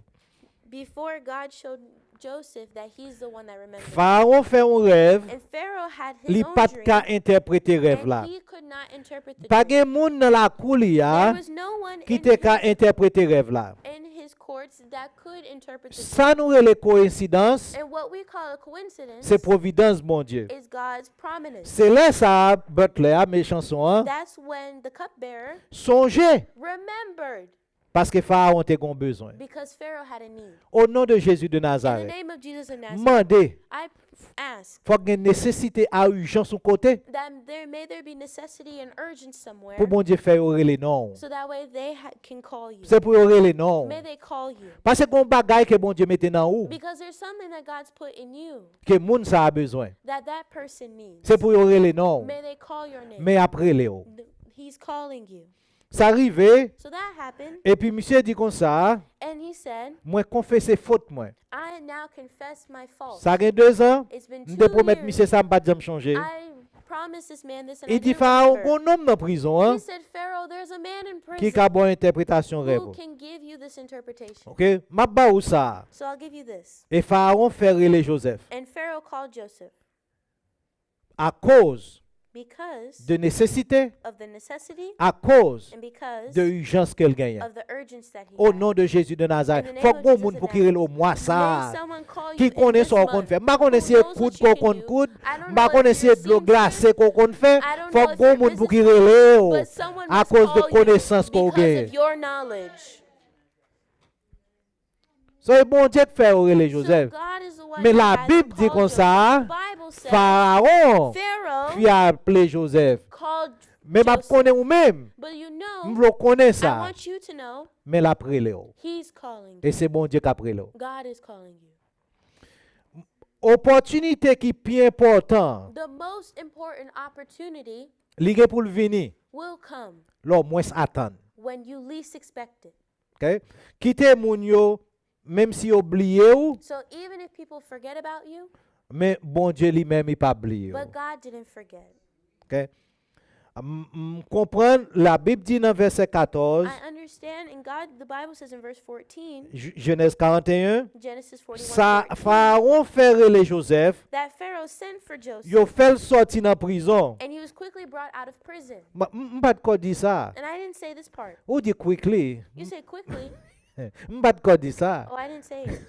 Before God showed Joseph that he's the one that remembered. Farawon fè yon rèv, And Pharaoh had li his own pa t ka dream, entèprete rèv and la. He could not interpret the Pa dream. Gen moun nan lakou li a There was no one ki in te ka his, entèprete rèv la. In his courts that could interpret the Sa nou rele koyensidans, And what we call a coincidence se pwovidans Bondye. Is God's prominence. Se lè sa a, Butler a, men chanson an, That's when the cupbearer sonje, remembered paske Farawon te gen yon bezwen. Because Pharaoh had a need. O non de Jezi de In the Nazarèt, name of Jesus of Nazareth, mande, I ask fòk gen nesesite a ijans yon kote that there may there be necessity and urgence somewhere pou Bondye fè yo rele non. So that way they ha- can call you. Se pou yo rele non. May they call you. Paske gen yon bagay ke Bondye mete nan ou, Because there's something that God's put in you ke moun sa a bezwen. That that person needs. Se pou yo rele non. May they call your name. Men y ap rele w. Th- He's calling you. Sa rive, So that happened, epi misye di konsa, and he said, mwen konfese fot mwen. I now confess my fault. Sa gen dezan, It's been m te two pwomèt misye years. Sa, m pa t janm chonje. I promised this man this and Li I di didn't Farawon, remember. Gon nonm nan prizon an He said, Pharaoh, there's a man in ki prison ka ba w entèpretasyon rèv who ou. Can give you this interpretation. Ok? M ap ba ou sa. So I'll give you this. E Farawon fè rele Jozèf. And Pharaoh called Joseph Akoz because de nesesite, of the necessity akoz and because de ijans ke l genyen. Of the urgency that he O had. Non de Jezi de In Nazarèt, the name fòk of gon Jesus moun of pou ki rele w Nazareth, mwa sa may a, someone call ki you in konnen this sa w konn month fè. M pa konnen who si e knows koud what ke you w konn can do. koud, I don't m pa know if konnen si you're e dlo a glase seamstress. ke w konn fè. I don't know Fòk if gon you're a moun pou ki businessman rele w but someone must akoz de call you konesans ke w because gen. Of your knowledge. So e Bondye k fè yo rele So Jozèf. God is the one Men that had Labib them di call konsa, Joseph. The Bible says Farawon Pharaoh fi aple Jozèf. Called Men m ap Joseph. Konnen ou menm. But you know, M vle w konnen I sa. Want you to know, Men l ap rele w. He's calling E you. Se Bondye k ap rele w. God is calling you. Opòtinite ki pi enpòtan, The most important opportunity li gen pou l vini will come lè w mwens atann. When you least expect it. Ok? Kite moun yo, menm si yo bliye w, So even if people forget about you, men Bondye li menm, li pa bliye w. But God didn't forget. Ok? M m konprann, Labib di nan vèsè katòz, I understand, and God, the Bible says in verse fourteen, J- Jenèz karannteyen, Genesis sa forty-one fourteen, Farawon fè rele Jozèf, that Pharaoh sent for Joseph, yo fè l sòti nan prizon. And he was quickly brought out of prison. M m pa t ko di sa. And I didn't say this part. Ou di quickly. You say quickly. M pa t ko di sa. Oh, I didn't say it.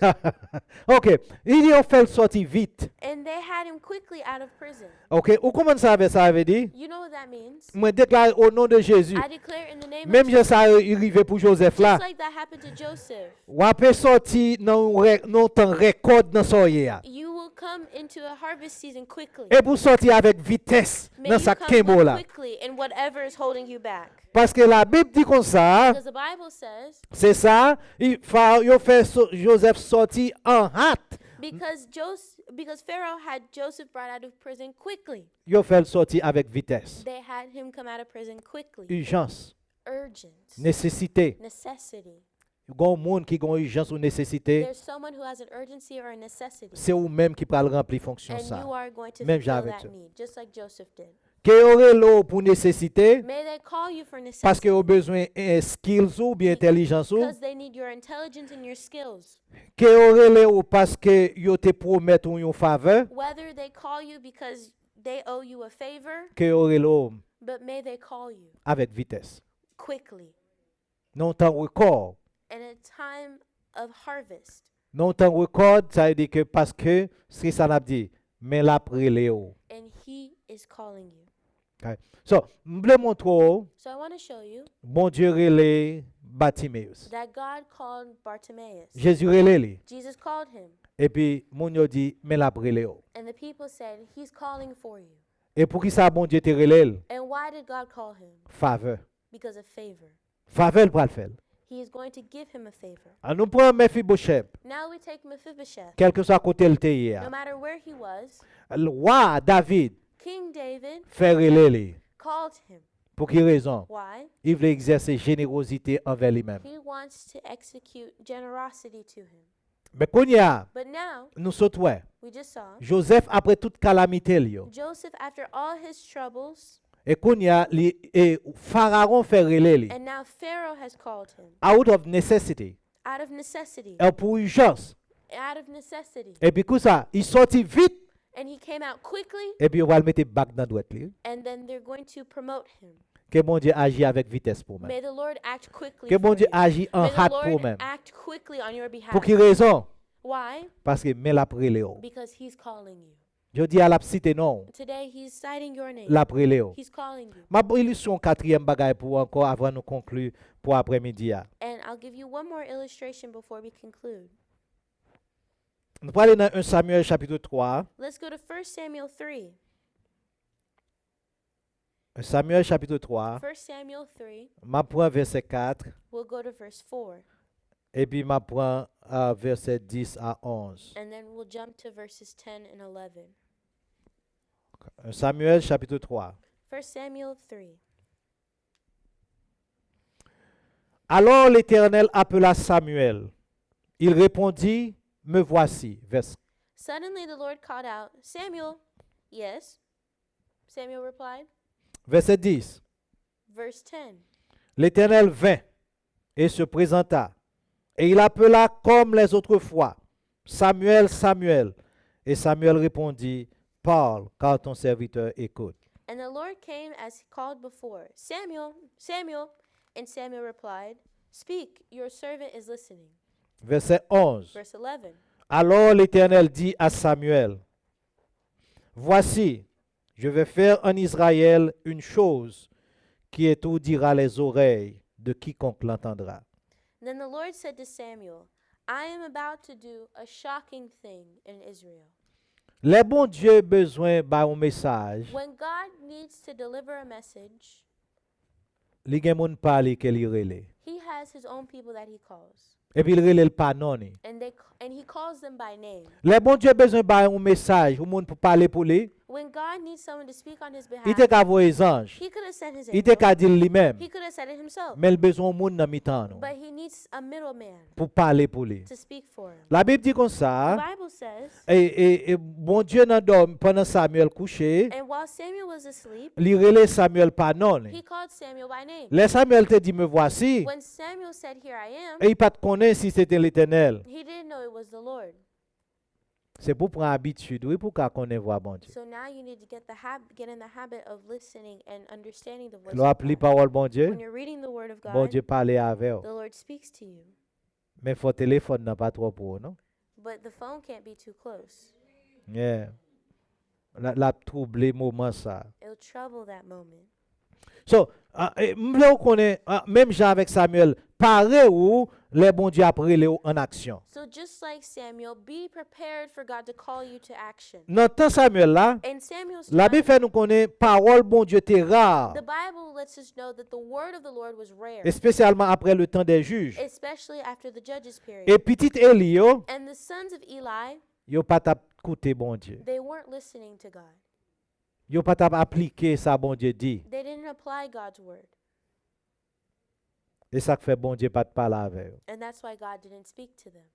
Ok, li di yo fè l sòti vit. And they had him quickly out of prison. Ok, ou konprann sa vè sa vle di? You know what that means? Mwen deklare o non de Jezi. I declare in the name Menm of jan sa Jesus, rive pou Jozèf la. Just like that happened to Joseph. W ape sòti nan yon rè- nan yon tan rèkòd nan sa w ye a. You will come into a harvest season quickly. E pou sòti avèk vitès May nan you sa k come kenbe w with la. Quickly in whatever is holding you back. Paske Labib di konsa, Because the Bible says, se sa, i- fa- yo fè so- Jozèf sòti an hat. Because Jos- because Pharaoh had Joseph brought out of prison quickly. Yo fè l sòti avèk vitès. They had him come out of prison quickly. Ijans, Urgent. Nesesite. Necessity. Gon moun ki gon ijans ou nesesite, There's someone who has an urgency or a necessity. Se ou menm ki pral ranpli fonksyon And sa. You are going to Menm jan fulfill avèk that sa. Need, just like Joseph did. Ke yo rele w pou nesesite, May they call you for necessity. Paske yo bezwen eh, skills ou oubyen entèlijans ou. Because they need your intelligence and your skills. Ke yo rele w paske yo te pwomèt ou yon favè. Whether they call you because they owe you a favor. Ke yo rele w But may they call you. Avèk vitès. Quickly. Nan yon tan rekò. In a time of harvest. Nan yon tan rekò, sa vle di ke paske, se sa n ap di, men l ap rele w. And he is calling you. Ok. So, m vle montre w, So I want to show you Bondye rele Batimeyis. That God called Bartimaeus. Jezi rele li. Jesus called him. Epi, moun yo di, men l ap rele w. And the people said, he's calling for you. E poukisa Bondye te rele l? And why did God call him? Favè. Because of favor. Favè l pral fè l. He is going to give him a favor. An nou pran Mefiboshèt. Now we take Mephibosheth. Kèlkeswa kote l te ye a. No matter where he was, L- Wa David King David fè rele li. Called him. Pou ki rezon? Why? Li vle egzèse jenerozite anvè li menm. He wants to execute generosity to him. Men kounye a, But now, nou sot wè. We just saw Jozèf, apre tout kalamite l yo, Joseph, after all his troubles, e kounye a, li, e Farawon fè rele li. And now Pharaoh has called him. Out of necessity. Out of necessity. E pou ijans. out of necessity. Epi kou sa, li sòti vit, And he came out quickly, epi yo pral mete bag nan dwèt li. And then they're going to promote him. Ke Bondye aji avèk vitès pou mwen. May the Lord act quickly Ke for Bondye you. Aji an May the hat pou Lord mwen. Act quickly on your behalf. Pou ki rezon? Why? Paske men l ap rele w. Because he's calling you. Jodi a l ap site non w. Today he's citing your name. L ap rele w. He's calling you. M ap ilistre yon katriyèm bagay pou w ankò avan nou konkli pou aprèmidi a. And I'll give you one more illustration before we conclude. Nou prale nan en Samyèl chapit twa. Let's go to First Samuel three. En Samyèl chapit twa. First Samuel three. M ap pran vèsè kat. We'll go to verse four. Epi m ap pran uh, vèsè dis a onz. And then we'll jump to verses ten and eleven. En Samyèl chapit twa. First Samuel three. Alors l'Éternel appela Samuel. Il répondit, Me voici. Vers- Suddenly the Lord called out, Samuel. Yes. Samuel replied. Verset dix. Verse ten. L'Éternel vint et se présenta, et il appela comme les autres fois, Samuel, Samuel. Et Samuel répondit, Parle, car ton serviteur écoute. And the Lord came as he called before, Samuel, Samuel. And Samuel replied, Speak, your servant is listening. Verset onze. Verse eleven. Alors l'Éternel dit à Samuel, Voici, je vais faire en Israël une chose qui étourdira les oreilles de quiconque l'entendra. Then the Lord said to Samuel, I am about to do a shocking thing in Israel. Lè Bondye bezwen bay yon mesaj, When God needs to deliver a message, li gen moun pa li ke li rele. He has his own people that he calls. Epi li rele l pa non li. And they and he calls them by name. Lè Bondye bezwen bay yon mesaj, yon moun pou pale pou li, When God needs someone to speak on his li behalf, te ka voye zanj. He could have sent his Li te angel. Ka di l li menm. He could have said it himself. Men l bezwen yon moun nan mitan nou But he needs a middleman pou pale pou li. To speak for him. Labib di konsa, The Bible says, e, e, e Bondye nan dòmi, pandan Samyèl kouche, and while Samuel was asleep, li rele Samyèl pa non he li. Called Samuel by name. Lè Samyèl te di, Me voici, When Samuel said, Here I am, e li pa t konnen si se te Letènèl. He didn't know it was the Lord. Se pou pran abitid, wi, pou ka konnen vwa Bondye. So now you need to get the hab- get in the habit of listening and understanding the voice Lè w of ap li God. Pawòl Bondye, When you're reading the word of God, Bondye pale avè w. The Lord speaks to you. Men fò telefòn nan pa twò pwo, non? But the phone can't be too close. Yeah. L a- l ap twouble moman sa. It'll trouble that moment. So, ah, e, m vle w konnen, ah, menm jan avèk Samyèl, pare w lè Bondye ap rele w an aksyon. So just like Samuel, be prepared for God to call you to action. Nan tan Samyèl la, In Samuel's Labib time, fè nou konnen pawòl Bondye te ra, the Bible lets us know that the word of the Lord was rare, espesyalman apre le tan dè jij. Especially after the judges period. E pitit Eli yo, And the sons of Eli, yo pa t ap koute Bondye. They weren't listening to God. Yo pa t ap aplike sa Bondye di. They didn't apply God's word. E sa k fè Bondye pa t pale avè yo. And that's why God didn't speak to them.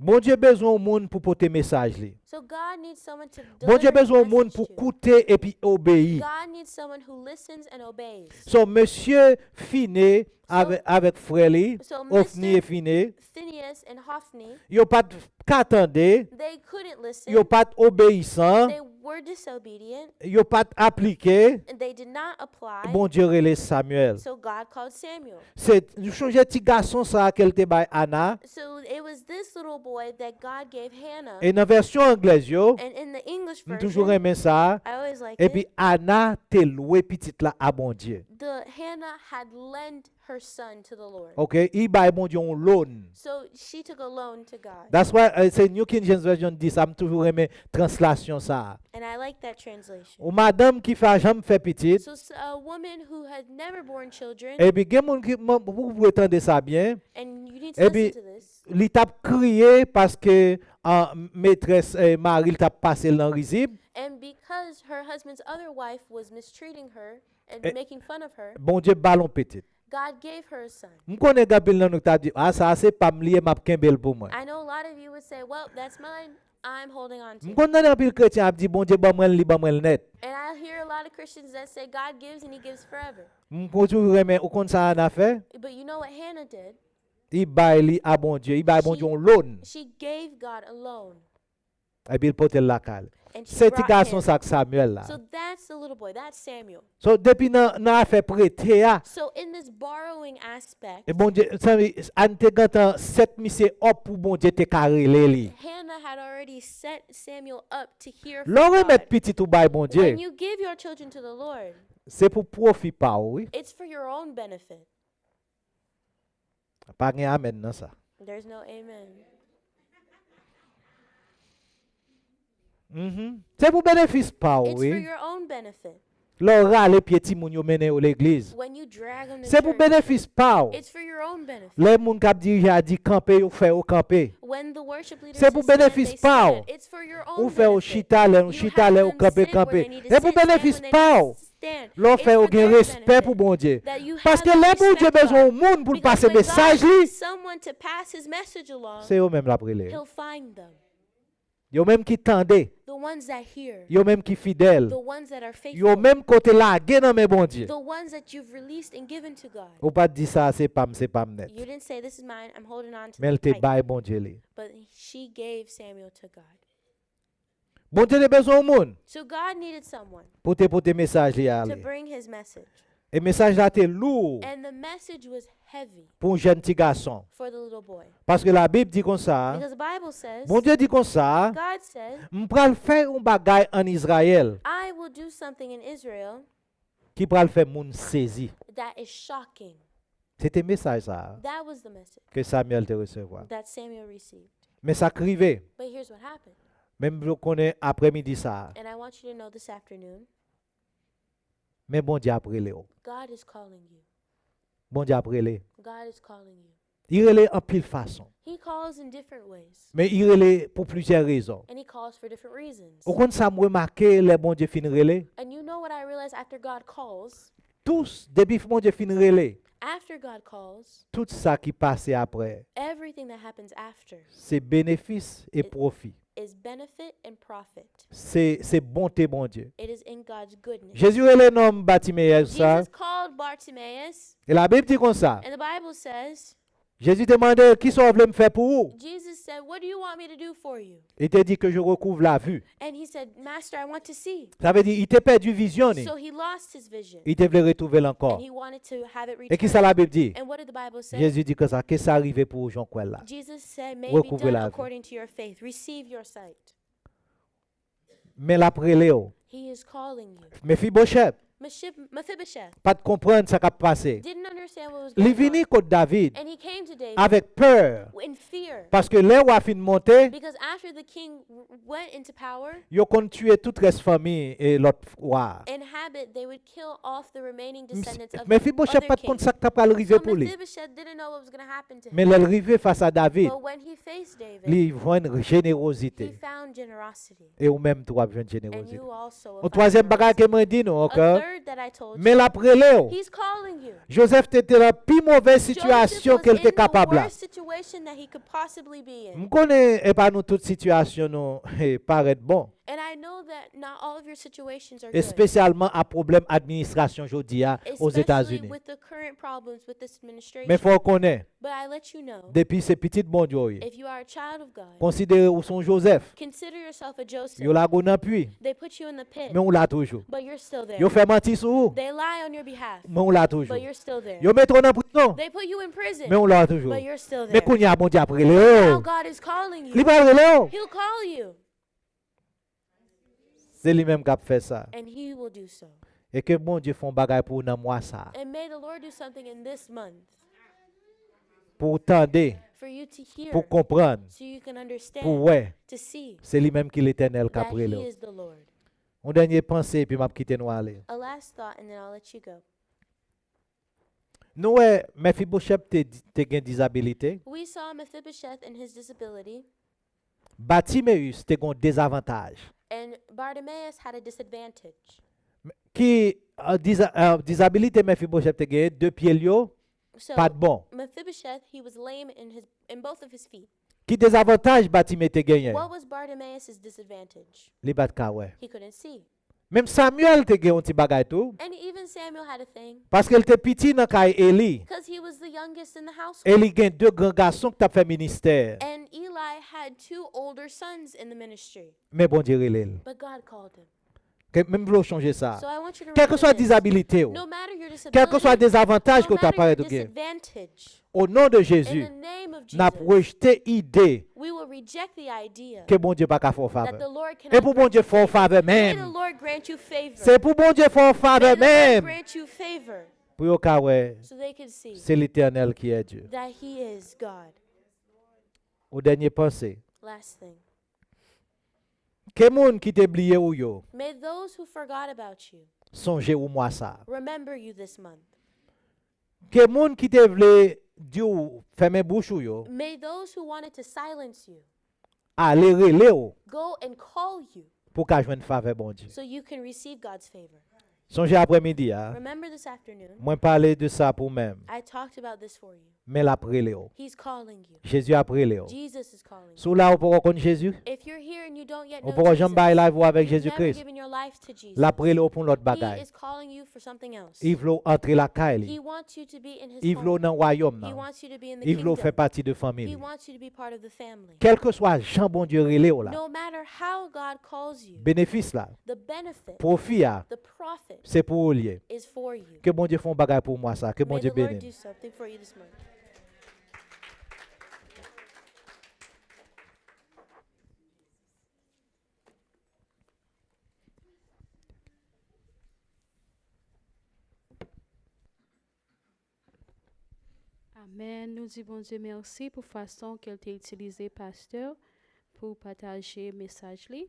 Bondye bezwen yon moun pou pote mesaj li. So God needs someone to Bondye deliver bezwen his yon moun message pou to. Koute epi obeyi. God needs someone who listens and obeys. So, mesye Fine avè, avèk frè li, So, Ofni Mister e Fine, Phineas and Hophni, yo pa t ka tande, they couldn't listen. Yo pa t obeyisan, They were disobedient. Yo pa t aplike. And they did not apply. Bondye rele Samyèl. So God called Samuel. Se, nou sonje ti gason sa a ke l te bay Ana. So it was this little boy that God gave Hannah. E nan vèsyon anglèz yo, And in the English m toujou version, renmen sa. I always liked Epi it. Ana te lwe pitit la a Bondye. The Hannah had lent her son to the Lord. Ok, li bay Bondye yon loan. So she took a loan to God. That's why, uh, se New King James Version di sa, m toujou renmen translasyon sa a. And I like that translation. Yon madanm ki pa janm fè pitit, So s- a woman who had never born children, epi gen moun ki, m- pou, pou tande sa byen, and you need to epi listen to this. Li t ap kriye paske ah, metrès eh, mari l t ap pase l nan rizib. And because her husband's other wife was mistreating her and Eh, making fun of her, Bondye ba l yon pitit. God gave her a son. M konnen gen anpil nan nou k t ap di, a sa a se pa m li ye, m ap kenbe l pou mwen. I know a lot of you would say, well, that's mine. I'm holding on to M it. konn tande anpil kretyen ap di, Bondye ban mwen l, li ban mwen l nèt. And I hear a lot of Christians that say God gives and he gives forever. M toujou renmen, ou konn sa Ana fè? But you know what Hannah did? Li bay li a Bondye. Li bay Bondye yon loan. She gave God a loan. Epi l pote l lakay li. And she brought him. Se ti gason sa k Samyèl la. So that's the little boy. That's Samuel. So, depi nan, nan afè prete a, So in this borrowing aspect, e Bondye, sa vle, Ann te gentan sèt misye up pou Bondye te ka rele li. Hannah had already set Samuel up to hear from God. Lè w remèt pitit ou bay Bondye, When you give your children to the Lord, se pou pwofi pa w, wi. It's for your own benefit. Pa gen amèn nan sa. There's no amen. Mhm. Se pou benefis pa w, wi. It's for your own benefit. Lè w rale pye timoun yo mennen yo legliz. When you drag them to church, se pou benefis pa w. It's for your own benefit. Lè moun k ap dirije a di kanpe, yo fè yo kanpe. When the worship leaders stand, they stand. Se pou benefis pa w. It's for your own benefit. Ou fè yo chita lè yo chita, lè yo kanpe, kanpe. You have them sit where they need to sit, stand when they need to stand. Se pou benefis pa w. Lè w fè yo gen respè pou Bondye. Paske lè Bondye bezwen yon moun pou l pase mesaj li, se yo menm l ap rele. Yo menm ki tande. Yo menm ki fidèl. Yo menm kote lage nan men Bondye. Ou pa t di sa a se pa m, se pa m nèt. Men l te bay Bondye li. Bondye te bezwen yon moun pou te pote mesaj li a ale. E mesaj la te lou pou yon jèn ti gason. Paske Labib di konsa, Bondye di konsa, m pral fè yon bagay ann Izrayèl ki pral fè moun sezi. Se te mesaj sa a ke Samyèl te resevwa. Men sa k rive, men m vle w konnen aprèmidi sa a, men Bondye ap rele w. Bondye ap rele. Li rele anpil fason. Men li rele pou plizyè rezon. Ou konn sa m remake lè Bondye fin rele? Tout, depi Bondye fin rele, tout sa ki pase apre, se benefis e pwofi. Se, se bonte Bondye. Jezi rele nonm Batimeyè sa. E Labib di konsa, Jezi te mande, "Kisa w vle m fè pou ou?" Li te di, "Que je recouvre la vue." Sa vle di, li te pèdi vizyon li. Li te vle retwouve l ankò. E kisa Labib di? Jezi di konsa, "Ke sa rive pou ou jan w kwè l la. Recouvre la vue." Men l ap rele w. Mefibochèt pa t konprann sa k ap pase. Li vini kot David avèk pè, paske lè wa fin monte, yo konn tiye tout rès fanmi e lòt wa. Mefibochèt pa t konn sa k t ap pral rive pou li. Men lè l rive fas a David, li jwenn jenerozite. E ou menm tou w ap jwenn jenerozite. Yon twazyèm bagay ke mwen di nou ankò, men l ap rele w. Jozèf te, te nan pi movèz sitiyasyon ke l te kapab la. M konnen e pa nou tout sitiyasyon nou parèt bon. Espesyalman a pwoblèm administrasyon jodi a Ozetazini. Men fò w konnen, depi se pitit Bondye w ye, konsidere ou se yon Jozèf. Yo lage w nan pwi, men w la toujou. Yo fè manti sou ou, men w la toujou. Yo mete w nan prizon, men w la toujou. Men kounye a Bondye ap rele w. Li pral rele w. Se li menm k ap fè sa. E ke Bondye fè yon bagay pou ou nan mwa sa a. Pou w tande, pou w konprann, pou w wè. Se li menm ki Letènèl k ap rele w. Yon dènye panse, epi m ap kite nou ale. Nou wè, Mefibochèt te, te gen dizabilite. Batimeyis te gen yon dezavantaj. Ki, uh, diza-, uh, dizabilite Mefibochèt te genyen, de pye l yo pa t bon. Ki dezavantaj Batime te genyen? Li pa t ka wè. Menm Samyèl te gen yon ti bagay tou. And even Samuel had a thing. Paske l te piti nan kay Eli. Because he was the youngest in the household. Eli gen de gran gason ki t ap fè ministè. And Eli had two older sons in the ministry. Men Bondye rele l. But God called him. Ke, menm vle w chonje sa. So I want you to Kèlkeswa remember this. dizabilite w, No matter your kèlkeswa disability, dezavantaj ke no w ta matter parèt your ou gen, disadvantage, o non de in Jezi, the name of n ap Jesus, rejte ide we will reject the idea ke Bondye pa ka fè w that favè. The Lord E cannot pou grant Bondye you fè w favor. Favè May the menm, Lord grant you favor. Se pou Bondye fè w favè May the Lord menm, grant you favor pou yo ka wè so they can see se Letènèl ki è Dye. That He is God. O dènye panse, Last thing. Ke moun ki te bliye ou yo May those who forgot about you sonje ou mwa sa. Remember you this month. Ke moun ki te vle di w fèmen bouch ou yo May those who wanted to silence you ale rele w go and call you pou w ka jwenn favè Bondye. So you can receive God's favor. Sonje aprèmidi a, Remember this afternoon, mwen pale de sa pou mwen. I talked about this for you. Men l ap rele w. He's calling you. Jezi ap rele w. Jesus is calling Si w la ou poko konn Jezi, you. If you're here and you don't yet ou know poko janm bay Jesus, life ou avèk you've Jezi never Kris, given your life to Jesus, l ap rele w pou yon lòt He bagay. Is calling you for something else. Li vle w antre lakay He li. Wants you to be in His Li vle w home. Nan wayòm He nan. Wants you to be in the Li vle w fè kingdom. Pati de He fanmi li. Wants you to be part of the family. Kèlkeswa jan Bondye rele w la, No matter how God calls you, benefis la, the benefit, pwofi a, the profit se pou ou l ye. Is for you. Ke Bondye fè yon bagay pou w mwa sa. Ke May Bondye the Lord beni do n. Something for you this month. Amèn. Nou di Bondye mèsi pou fason ke l te itilize pastè pou pataje mesaj li.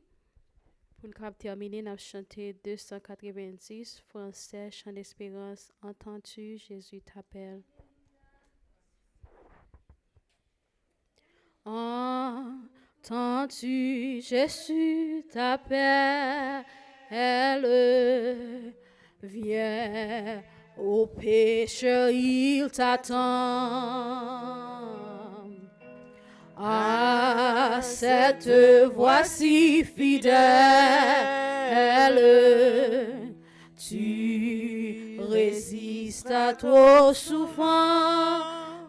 Pou n kab tèmine, n ap chante de san katrevenndis, fransè, Chant d'espérance, Entends-tu, Jésus t'appelle. Entends-tu, Jésus t'appelle. Viens, ô pécheur, il t'attend. À cette voix si fidèle, tu résistes à trop souvent.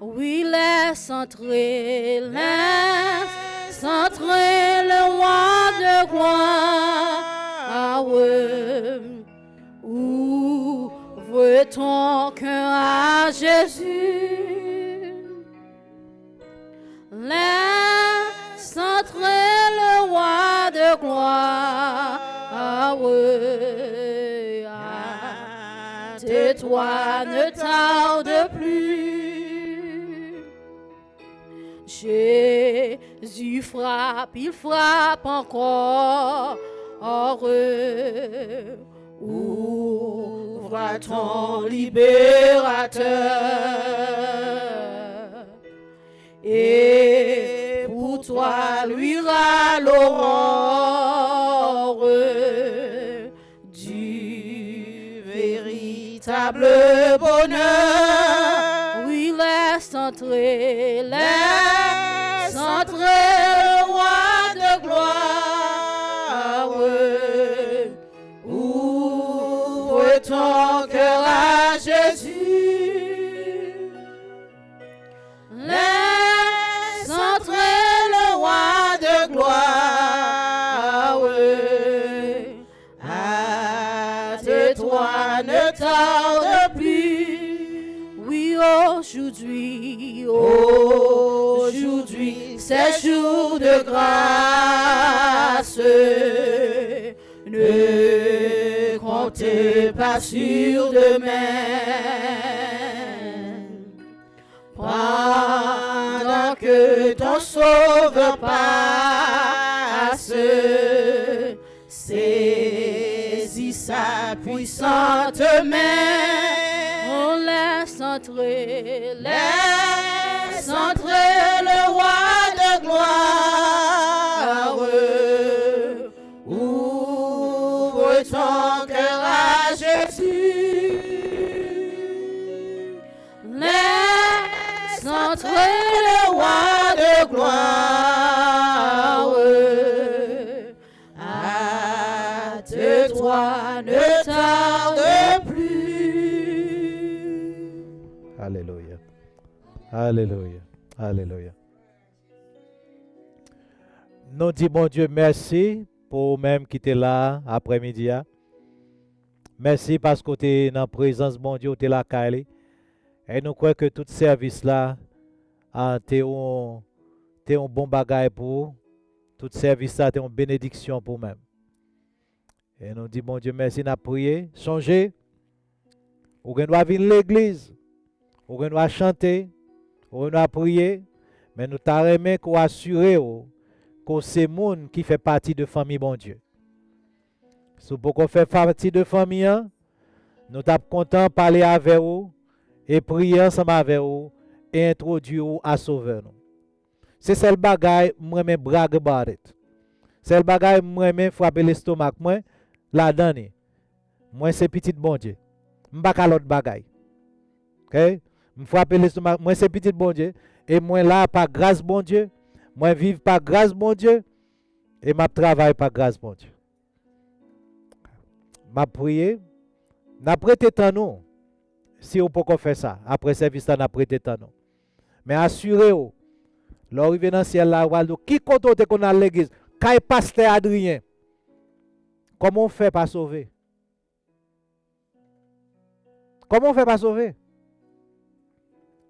Oui, laisse entrer, laisse entrer le roi de gloire. Ouvre ton cœur à Jésus. Laisse entrer le roi de gloire. Hâte-toi, ne tarde plus. Jésus frappe, il frappe encore. Ouvre ton libérateur. Et pour toi luira l'aurore du véritable bonheur. Oui, laisse entrer, laisse entrer le roi de gloire. Ouvre ton cœur à Jésus. Laisse entrer le roi de gloire. Hâte-toi, ne tarde plus. Oui, aujourd'hui, aujourd'hui, c'est jour de grâce. Ne compte pas sur demain. Pendant que ton sauveur passe, saisis sa puissante main. On laisse entrer, laisse entrer le roi de gloire. Ouvre ton cœur à Jésus. Laisse entrer le roi de gloire. Hâte-toi, Toi, ne tarde plus. Alelouya. Alelouya. Alelouya. Nou di Bondye mèsi pou ou menm ki te la aprèmidi a. Mèsi paske w te nan prezans Bondye, w te lakay li. E nou kwè ke tout sèvis la a, te yon, te yon bon bagay pou ou. Tout sèvis la te yon benediksyon pou ou menm. E nou di Bondye mèsi, n ap priye. Sonje, ou gen dwa vin legliz, ou gen dwa chante, ou gen dwa priye, men nou ta renmen ke w asire w ke w se moun ki fè pati de fanmi Bondye. Si w poko fè pati de fanmi an, nou t ap kontan pale avè w e priye ansanm avè w e entwodui w a Sovè nou. Se sèl bagay m renmen brag about it. Sèl bagay m renmen frape lestomak mwen ladan li. Mwen se pitit Bondye. M pa ka lòt bagay. Ok? M frape lestomak mwen se pitit Bondye. E mwen la pa gras Bondye. Mwen viv pa gras Bondye. E m ap travay pa gras Bondye. M ap priye. N ap rete tann ou. Si ou poko fè sa, apre sèvis la, n ap rete tann ou. Men asire w, lè w rive nan syèl la, ou pral di w, ki kote w te konn al legliz? Kay pastè Adrien. Kòman w fè pa sove? Kòman w fè pa sove?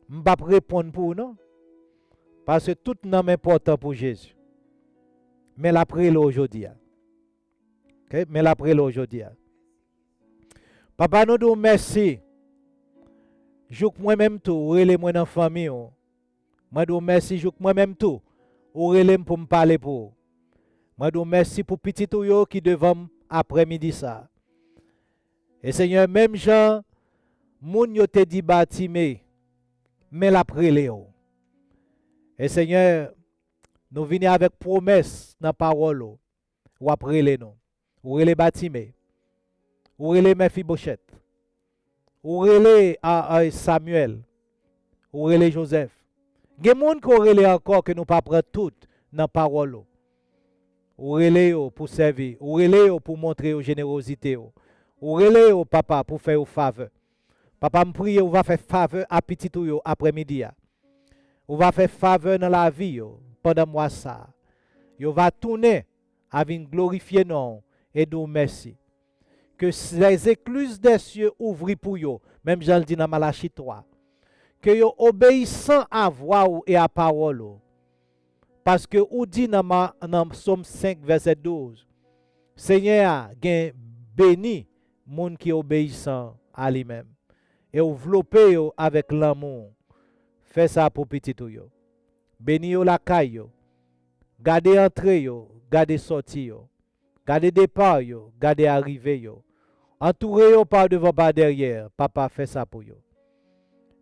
M p ap reponn pou ou non. Paske tout nanm enpòtan pou Jezi. Men l ap rele w jodi a. Ok? Men l ap rele w jodi a. Papa, nou di w mèsi. Jouk mwen menm tou, ou rele mwen nan fanmi w. Mwen di w mèsi jouk mwen menm tou, ou rele m pou m pale pou ou. Mwen di w mèsi pou pitit ou yo ki devan m aprèmidi sa a. E Senyè, menm jan moun yo te di Batime, men l ap rele w. E Senyè, nou vini avèk pwomès nan pawòl ou. W ap rele nou. Ou rele Batime. Ou rele Mèfibochèt. Ou rele a, a Samyèl. Ou rele Jozèf. Gen moun ke w rele ankò ke nou pa pran tout nan pawòl ou. Ou rele yo pou sèvi. Ou rele yo pou montre yo jenerozite ou. Ou rele yo, papa, pou fè yo favè. Papa, m priye ou va fè favè a pitit ou yo aprèmidi a. Ou va fè favè nan lavi yo pandan mwa sa a. Yo va tounen a vin glorifye non w e di w mèsi. Ke les écluses des cieux ouvri pou yo, menm jan l di nan Malachi twa. Ke yo obeyisan a vwa ou e a pawòl ou. Paske ou di nan, ma, nan Sòm senk, vèsè douz, Senyè a gen beni moun ki obeyisan a li menm. E w vlope yo avèk lanmou w. Fè sa pou pitit ou yo. Beni yo lakay yo. Gade antre yo, gade sòti yo. Gade depa yo, gade arive yo. Antoure yo pa devan, pa dèyè, papa, fè sa pou yo.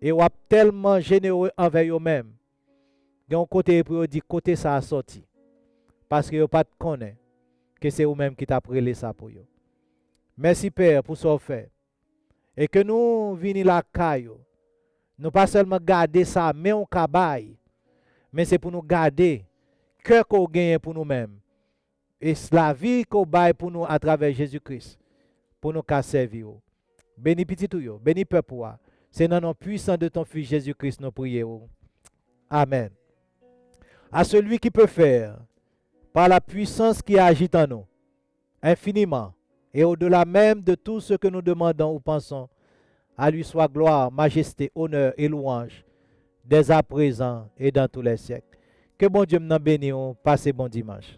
E w ap tèlman jenere anvè yo menm. Gen yon kote pou yo di kote sa a sòti. Paske yo pa t konnen ke se ou menm ki t ap rele sa pou yo. Mèsi, Pè, pou sa w fè. E ke nou vini lakay ou. Nou pa sèlman gade sa men w ka bay, men se pou nou gade kè ke w genyen pou nou menm. E s- lavi ke w bay pou nou atravè Jezi Kris, pou nou ka sèvi w. Beni pitit ou yo, beni pèp ou a. Se nan non pwisan de ton Fis Jezi Kris nou priye w. Amèn. À celui qui peut faire, par la puissance qui agit en nous, infiniment et au-delà même de tout ce que nous demandons ou pensons, à lui soit gloire, majesté, honneur et louange, dès à présent et dans tous les siècles. Ke Bondye m nan beni w, pase bon dimanch.